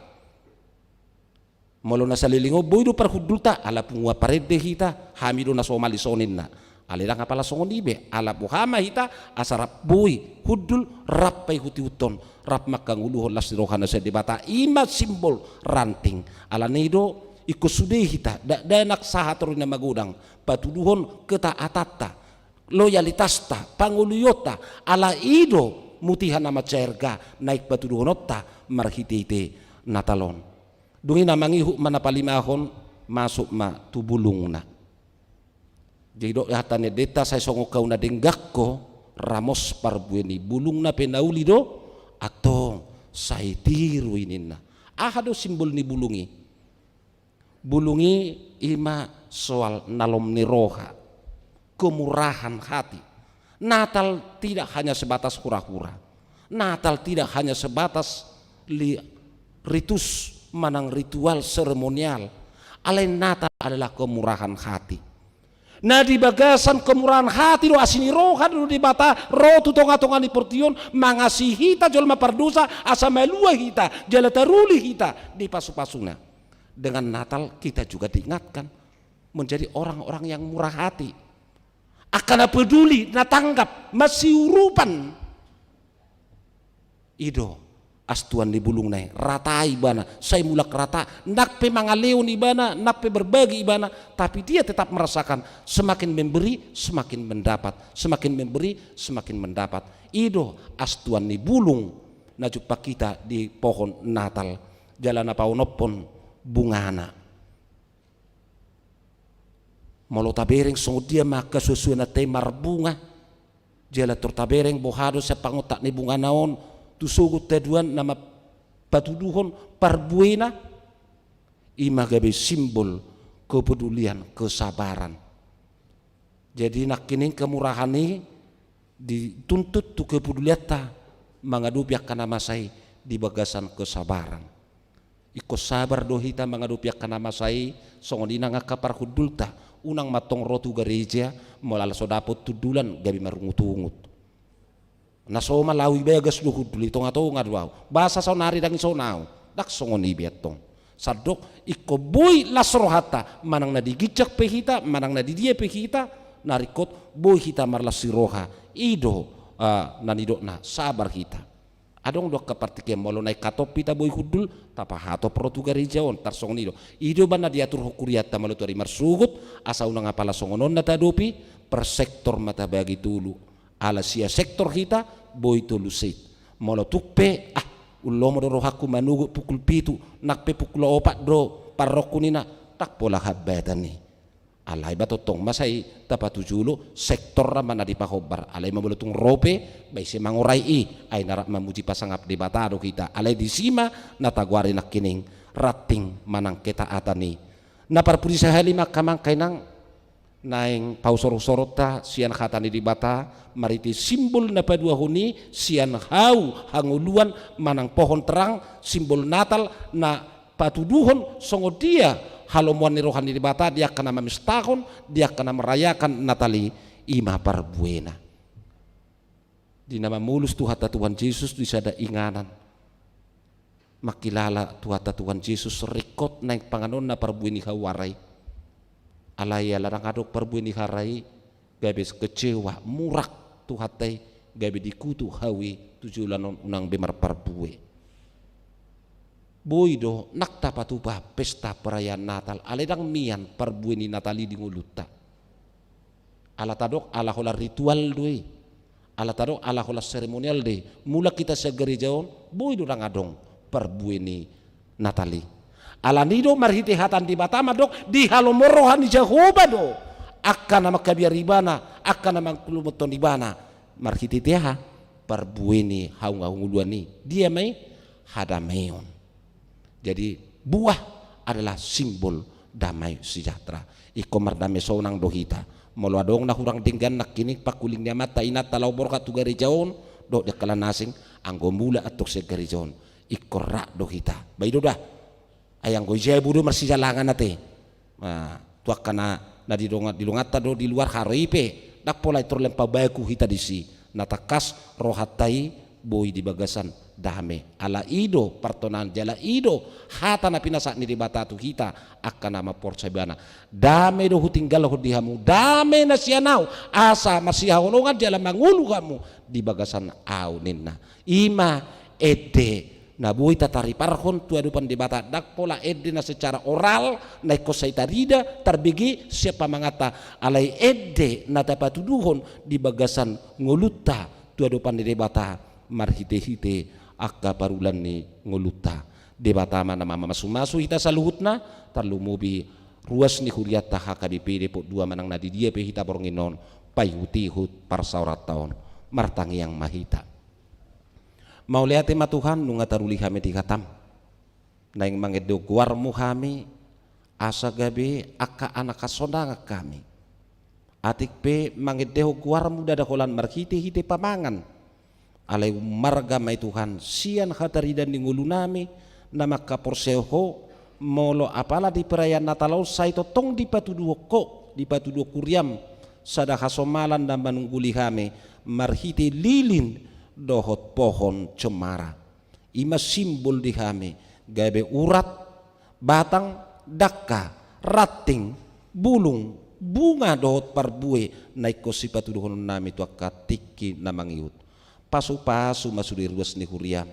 Molo na saleleng on boi do parhundulta, ala punguan parende hita, hami do na so malisoni ninna. Alai ndang apala songon i be, ala boha ma hita asa rap boi hundul, rap paihut-ihuthon, rap manghangoluhon las ni roha na sian Debata, i ma simbol ranting. Ala ni i do, ingkon sude hita, dakdanak sahat ro na magodang, patuduhon ketaatanta, loyalitasta, pangoloionta, ala i do mutiha na mansai arga naeng patuduhononta marhite-hite Natal on. Dung i na mangihut ma na palimahon, masuk ma tu bulungna. Jadi didok hata ni endenta, sai songon hau na denggan ho, ramos parbue ni. Bulungna pe na uli do, antong sai tiru i ninna. Aha do simbol ni bulung i? Bulung i i ma soal na lom ni roha, kemurahan hati. Natal tidak hanya sebatas hura-hura. Natal tidak hanya sebatas li-, ritus manang ritual seremonial. Alai Natal adalah kemurahan hati. Na di bagasan kemurahan hati do, asi ni roha do Debata ro tu tonga-tonga ni portibi on, mangasihi hita jolma pardosa, asa malua hita, jala taruli hita di pasu-pasuna. Dengan Natal kita juga diingatkan menjadi orang-orang yang murah hati. Angka na peduli, na tanggap, masiurupan. I do astuan ni bulungna i, rata ibana, sai mulak rata, ndang pe mangalehon ibana, ndang pe berbagi ibana, tapi dia tetap merasakan semakin memberi, semakin mendapat, semakin memberi, semakin mendapat. I do astuan ni bulung na jumpang hita di pohon Natal, jala na paonomhon bungana. Molo tabereng songon dia ma angka suansuananta i marbunga, Jala tor tabereng boha do sian pangontak ni bungana on tu sogot haduan na ma-, patuduhon parbuena, i ma gabe simbol kepedulian, kesabaran. Jadi nangkining kemurahan i dituntut tu kepedulianta mangadopi angka na masa i di bagasan kesabaran. Ingkon sabar do hita mangadopi angka na masa i, songon i nang angka parhundulta, unang ma tong ro tu gareja molo ala so dapot hundulan gabe marungutungut. Na somal au, i bagas do hundul, i tongatonga do au. Boasa saonari ndang dison au? Ndang songon i be antong. Sandok ingkon boi las rohanta, manang na di ginjang pe hita, manang na di dia pe hita, na ringkot boi hita marlas ni roha. I do, ah, na nidokna sabar hita. Adong do angka partingkian, molo naeng hatop hita boi hundul, tapahatop ro tu gareja on, tarsongon i do. I do umbahen na diaturhon hurianta molo tu ari marsogot, asa unang apala songon on na taadopi, per sektor ma tabagi tolu. Ala sia sektor hita, boi tolu set. Molo tung pe, ah, umlomo do rohangku manogot pukul pitu, nang pe pukul opat do parrohangku ninna, ndang pola hambatan i. Alai ba tongtong ma sai tapatujolo sektor ma na dipahombar. Alai ma molo tung ro pe, ba ise mangorai i, ai na rap mamuji pasangap Debata do hita. Alai disi ma na tagoari nangkining ranting manang ketaatan i. Na parpudi sahali ma angka amang inang, naeng pausor-usoronta sian hata ni Debata, marhite simbol na paduahon i sian hau hangoluan manang pohon terang, simbol Natal na patuduhon songon dia halomoan ni roha ni Debata di angka na mamestahon, di angka na merayakan Natal i, i ma parbuena. Di na mamolus Tuhanta Tuhan Jesus di sada inganan, mangkilala Tuhanta Tuhan Jesus ringkot naeng panganonna parbue ni hau ara i. Alai ala ndang adong parbue ni hau ara i, gabe kecewa, murak Tuhanta i, gabe dikutuk hau i tu joloan on, unang be marparbue. Boi do nang tapatupa pesta perayaan Natal, alai ndang mian parbue ni Natal i di ngolunta. Ala tadok ala holan ritual do i. Ala tadok ala holan seremonial do i. Mulak hita sian gareja on, boi do ndang adong parbue ni Natal i. Alani do marhite hata ni Debata mandok, dihalomohon roha ni Jahowa do angka na mangkabiar ibana, angka na mangkulumothon ibana. Marhite aha? Parbue ni hau hangoluan i. Dia ma i? Hadameon. Jadi buah adalah simbol damai sejahtera. Ingkon mardame sonang do hita. Molo adong na hurang denggan nangkining pangkuling ni amanta inanta laho borhat tu gareja on, dohot di angka na asing, anggo mulak antong sian gareja on, ingkon rap do hita. Ba i do da. Ai anggo i jabu do marsijalangan ate. Nah, tu angka na, na di dongan, di donganta do di luar haro i pe, ndang pola i torleng pabaku hita disi. Na tangkas rohanta i boi di bagasan dame. Ala i do partonaan jala i do hata na pinasahat ni Debata tu hita angka na mamporseai ibana. Dame do hutinggalhon di hamu, dame na sian ahu, asa marsihaholongan jala mangolu hamu di bagasan ahu ninna. I ma ende na boi tatariparhon tu adopan Debata, ndang pola ende na secara oral, na ingkon sai tarida, tarbege sian pamanganta, alai ende na tapatuduhon di bagasan ngolunta tu adopan ni Debata, marhitehite angka parulan ni ngolunta. Debata ma na mamasumasu hita saluhutna, tarlumobi ruas ni hurianta H K B P Depok dua manang na di dia pe hita borngin on, paihutihut parsaoranta on. Martangiang ma hita. Mauliate ma Tuhan, nunga taruli hami di hataM. Naeng mangendehon goarMu hami, asa gabe angka anak hasonangan hami. Atik pe mangendehon goarMu ndada holan marhitehite pamangan. Alai ummarga ma i Tuhan, sian hataridaan ni ngolunami, na mangkaporseai Ho, molo apala di perayaan Natal on sai tongtong dipatuduhon Ho, dipatuduhon huriaM, sada hasomalan na manungguli hami, marhite lilin dohot pohon cemara. I ma simbol di hami, gabe urat, batang, dangka, ranting, bulung, bunga dohot parbue, na ingkon sipatuduhononnami tu angka tingki na mangihut. Pasupasu ma sude ruas ni huriaM.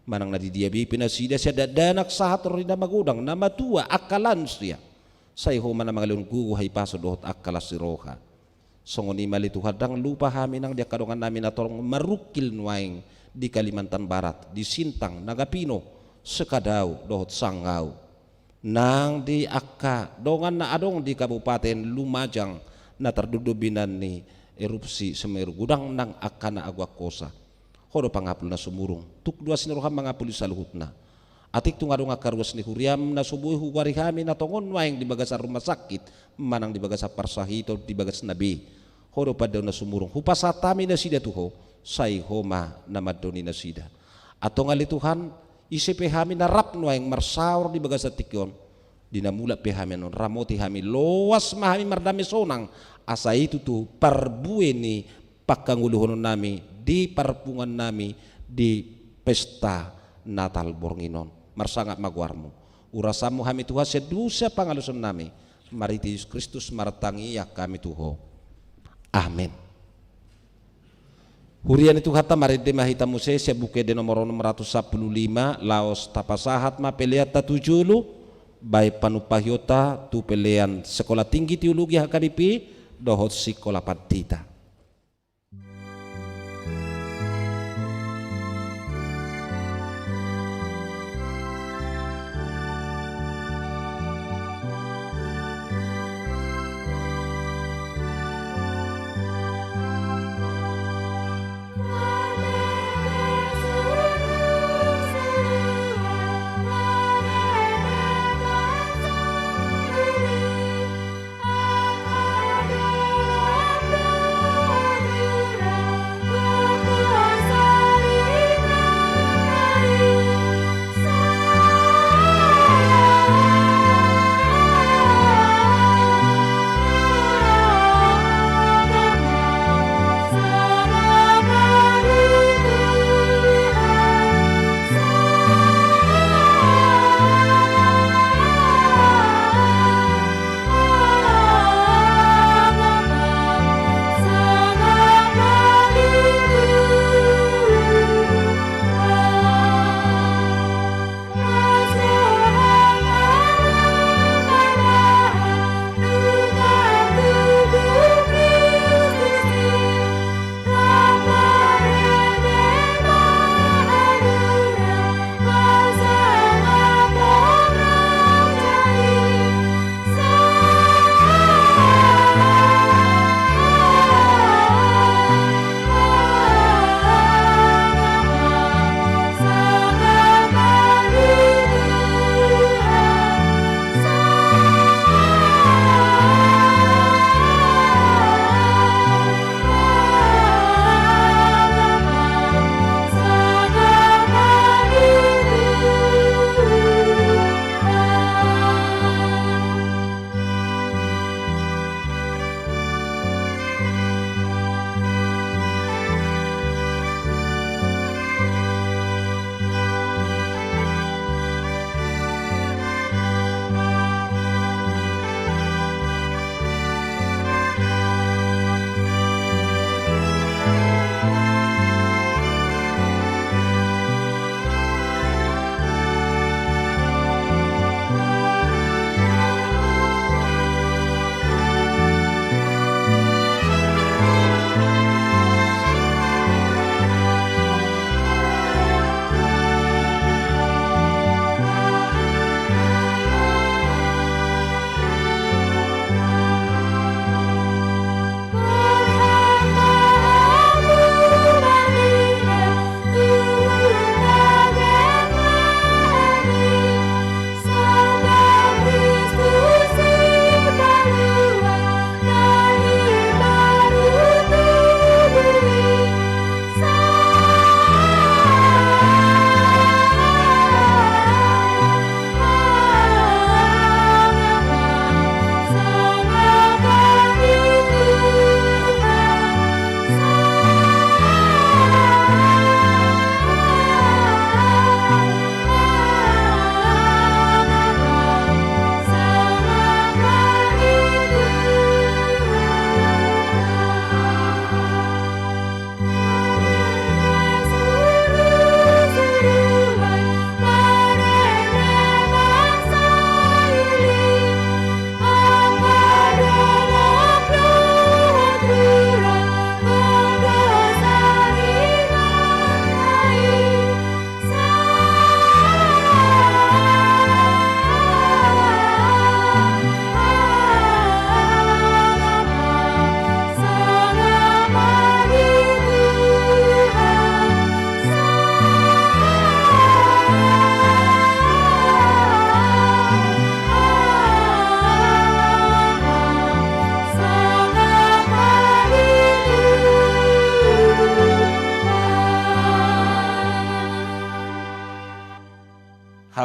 Manang na di dia be pe nasida sian dakdanak sahat ro di na magodang, na matua, angka lansia. Sai Ho ma na mangalehon gogo, hahipason dohot angka las ni roha. Songon i ma ale Tuhan, ndang lupa hami nang di angka dongannami na torop marungkil nuaeng di Kalimantan Barat, di Sintang, Nagapino, Sekadau, dohot Sanggau. Nang di angka dongan na adong di Kabupaten Lumajang na tardondon be inganan ni erupsi Semeru, godang nang angka na agoan hosa. Ho do pangapul na sumurung, tuk do asi ni roham mangapuli saluhutna. Atik tung adong angka ruas ni huriam na so boi hugoari hami na tongon nuaeng di bagasan rumah sakit, manang di bagasan parsahiton, di bagas na be. Ho do pandaon na sumurung, hupasahat hami nasida tu Ho, sai Ho ma na mandoni nasida. Antong ale Tuhan, ise pe hami na rap nuaeng marsaor di bagasan tingki on, di na mulak pe hami annon, ramoti hami, loas ma hami mardame sonang, asa i tutu parbue ni pangkangoluhonon nami di parpunguan nami di pesta Natal borngin on. Marsangap ma goarmu. Urasanmu hami Tuhan sian dosa pangalaosion nami. Marhite Jesus Kristus martangiang hami tu Ho. Amen. Huria ni Tuhanta, marende ma hita muse sian Buku Ende nomor onom ratus sampulu lima, laos tapasahat ma peleanta tu jolo, baen panumpahionta tu pelean Sekolah Tinggi Teologi H K B P dohot Sikola Pandita.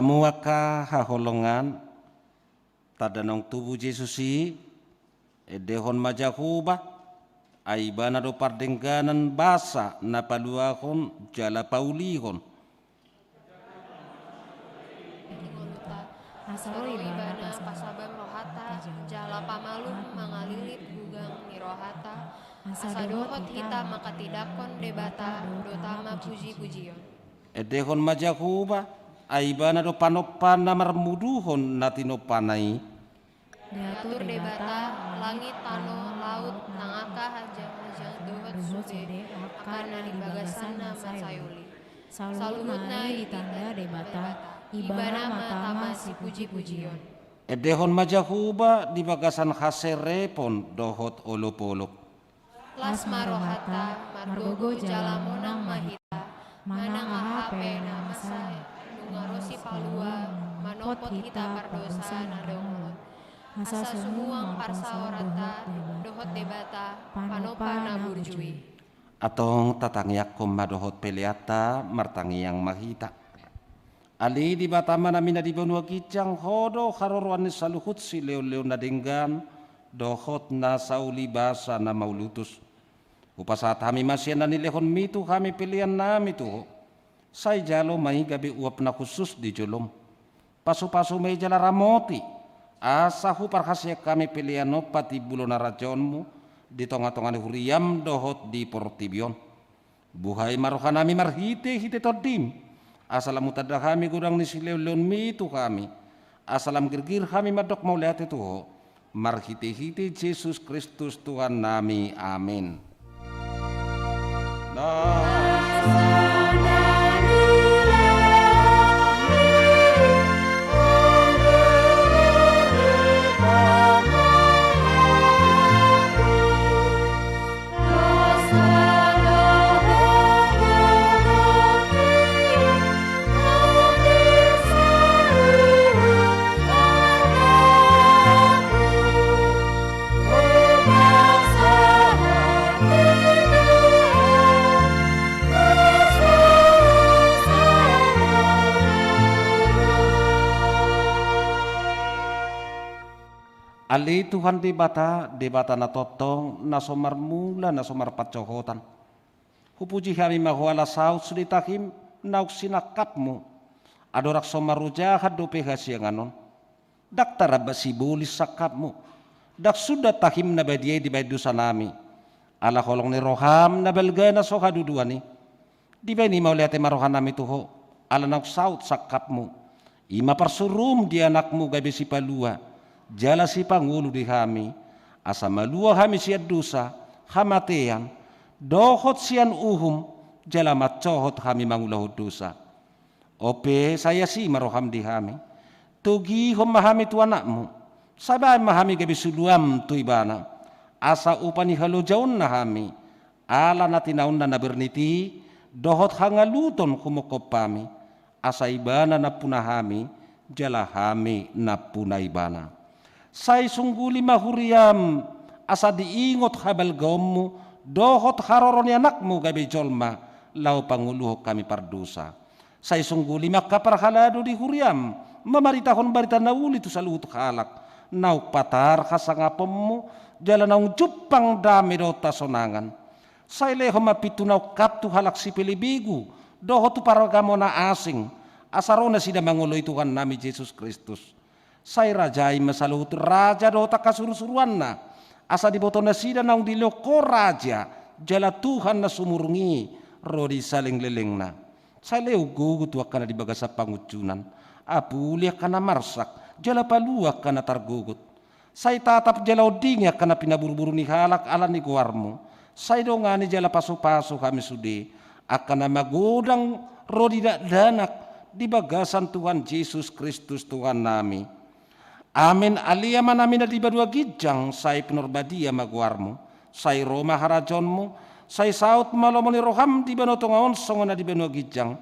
Hamu angka haholongan, tanda naung tubu Jesus i, endehon ma Jahowa, ai Ibana do pardengganan, basa na paluahon jala paulihon. Asa ro Ibana pasabam rohanta jala pamalum mangalilip gugang ni rohanta, asa dohot hita manghatindanghon Debata do tama puji-pujion. Endehon ma Jahowa, ai Ibana do panompa na marmuduhon na tinompana i. Diatur Debata langit, tano, laut, nang angka hanjanghajang dohot sude angka na di bagasanna mansai uli. Saluhutna i ditanda Debata, Ibana ma tama sipuji-pujion. Endehon ma Jahowa di bagasan haserepon dohot olop-olop. Las ma rohanta, margogo jala monang ma hita, manang aha pe na masa nunga ro Sipalua manopot hita pardosa na dongolon. Asa sumuang parsaoranta dohot Debata panompa na burju i. Antong tatangiangkon ma dohot peleanta, martangiang ma hita. Ale Debata amanami na di banua ginjang, Ho do haroroan ni saluhut silehon-lehon na denggan dohot na sauli basa na mauliutus. Hupasahat hami ma sian na nilehonmi tu hami peleannami tu Ho. Sai jalo ma i gabe uap na hushus di jolom. Pasu-pasu ma i jala ramoti, asa huparhaseang hami pelean on patimbuhon harajaonmu di tonga-tonga ni huriam dohot di portibi on. Buhai ma rohanami marhite-hite Tondim, asa lam hutanda hami godang ni silehon-lehonmi tu hami, asa lam girgir hami mandok mauliate tu Ho, marhite-hite Jesus Kristus Tuhannami. Amin. Ale Tuhan Debata, Debata na tongtong, na so marmula, na so marpansohotan. Hupuji hami ma Ho ala saut sude tahim naung sinangkapmu. Andorang so marujahan dope hasiangan on, ndang taramba sibolis sangkapmu. Ndang sundat tahim na badia i dibahen dosanami. Ala holong ni roham na balga na so haduduan i. Dibahen i mauliate ma rohanami tu Ho, ala naung saut sangkapmu. I ma parsuruhum di Anakmu gabe Sipalua jala Sipangolu di hami, asa malua hami sian dosa, hamatean, dohot sian uhum, jala mansohot hami mangulahon dosa. On pe sai asi ma roham di hami. Togihon ma hami tu Anakmu. Sai bahen ma hami gabe suluam tu Ibana. Asa upa ni halojaonna hami, ala na tinaonna na bernit i, dohot hangaluton humongkop hami. Asa Ibana nampuna hami, jala hami nampuna Ibana. Sai sungguli ma huriam, asa diingot habalgaonmu, dohot haroro ni Anakmu gabe jolma, laho pangoluhon hami pardosa. Sai sungguli ma angka parhalado di huriam, mamaritahon barita na uli tu saluhut halak, naung patar hasangaponmu, jala naung jumpang dame dohot hasonangan. Sai lehon ma pintu na ungkap tu halak sipelebegu, dohot tu paragama na asing, asa ro nasida mangoloi Tuhannami Jesus Kristus. Sai rajai ma saluhut raja dohot angka surusuruanna, asa diboto nasida naung dilehon Ho raja, jala Tuhan na sumurung i, ro di salelenglelengna. Sai lehon gogo tu angka na di bagasan pangunjunan, apuli angka na marsak, jala palua angka na targogot. Sai tatap jala ondingi angka na pinaburuburu ni halak ala ni goarmu. Sai dongani jala pasupasu hami sude, angka na magodang ro di dakdanak di bagasan Tuhan Jesus Kristus Tuhannami. Amen. Ale Amanami na di banua ginjang, sai pinarbadia ma goarmu, sai ro ma harajaonmu, sai saut ma lomo ni roham di banua tonga on songon na di banua ginjang.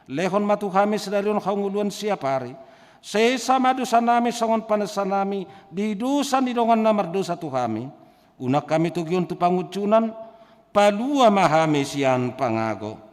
Lehon ma tu hami sadari on hangoluan siapari. Sesa ma dosanami songon panesanami di dosa ni dongan na mardosa tu hami. Unang hami togihon tu pangunjunan, palua ma hami sian pangago.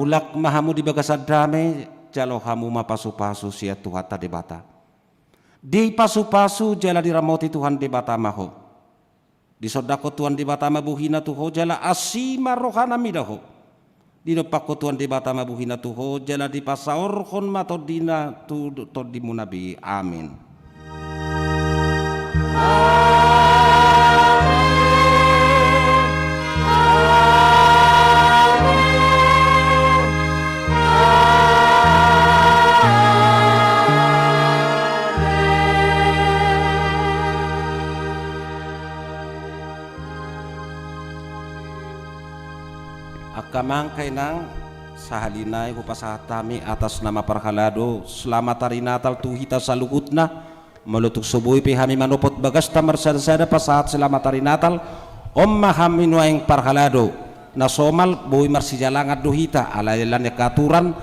Mulak ma hamu di bagasan dame, jalo hamu ma pasupasu sian Tuhanta Debata. Dipasupasu jala diramoti Tuhan Debata ma ho. Disondangkon Tuhan Debata ma bohina tu ho jala asi ma rohana mida ho. Dinompakkon Tuhan Debata ma bohina tu ho jala dipasaorhon ma tondina tu tondimuna be. Amin. Angka amang, angka inang, sahali nai hupasahat hami atas nama parhalado selamat hari Natal tu hita saluhutna. Molo tung so boi pe hami manopot bagasta marsada-sada pasahat selamat hari Natal, on ma hami nuaeng parhalado. Na somal boi marsijalangan do hita, alai alani angka aturan,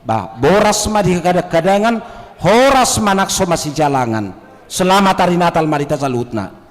bah, boras ma di hagadang-gadangan, horas ma nang so masijalangan. Selamat hari Natal ma di hita saluhutna.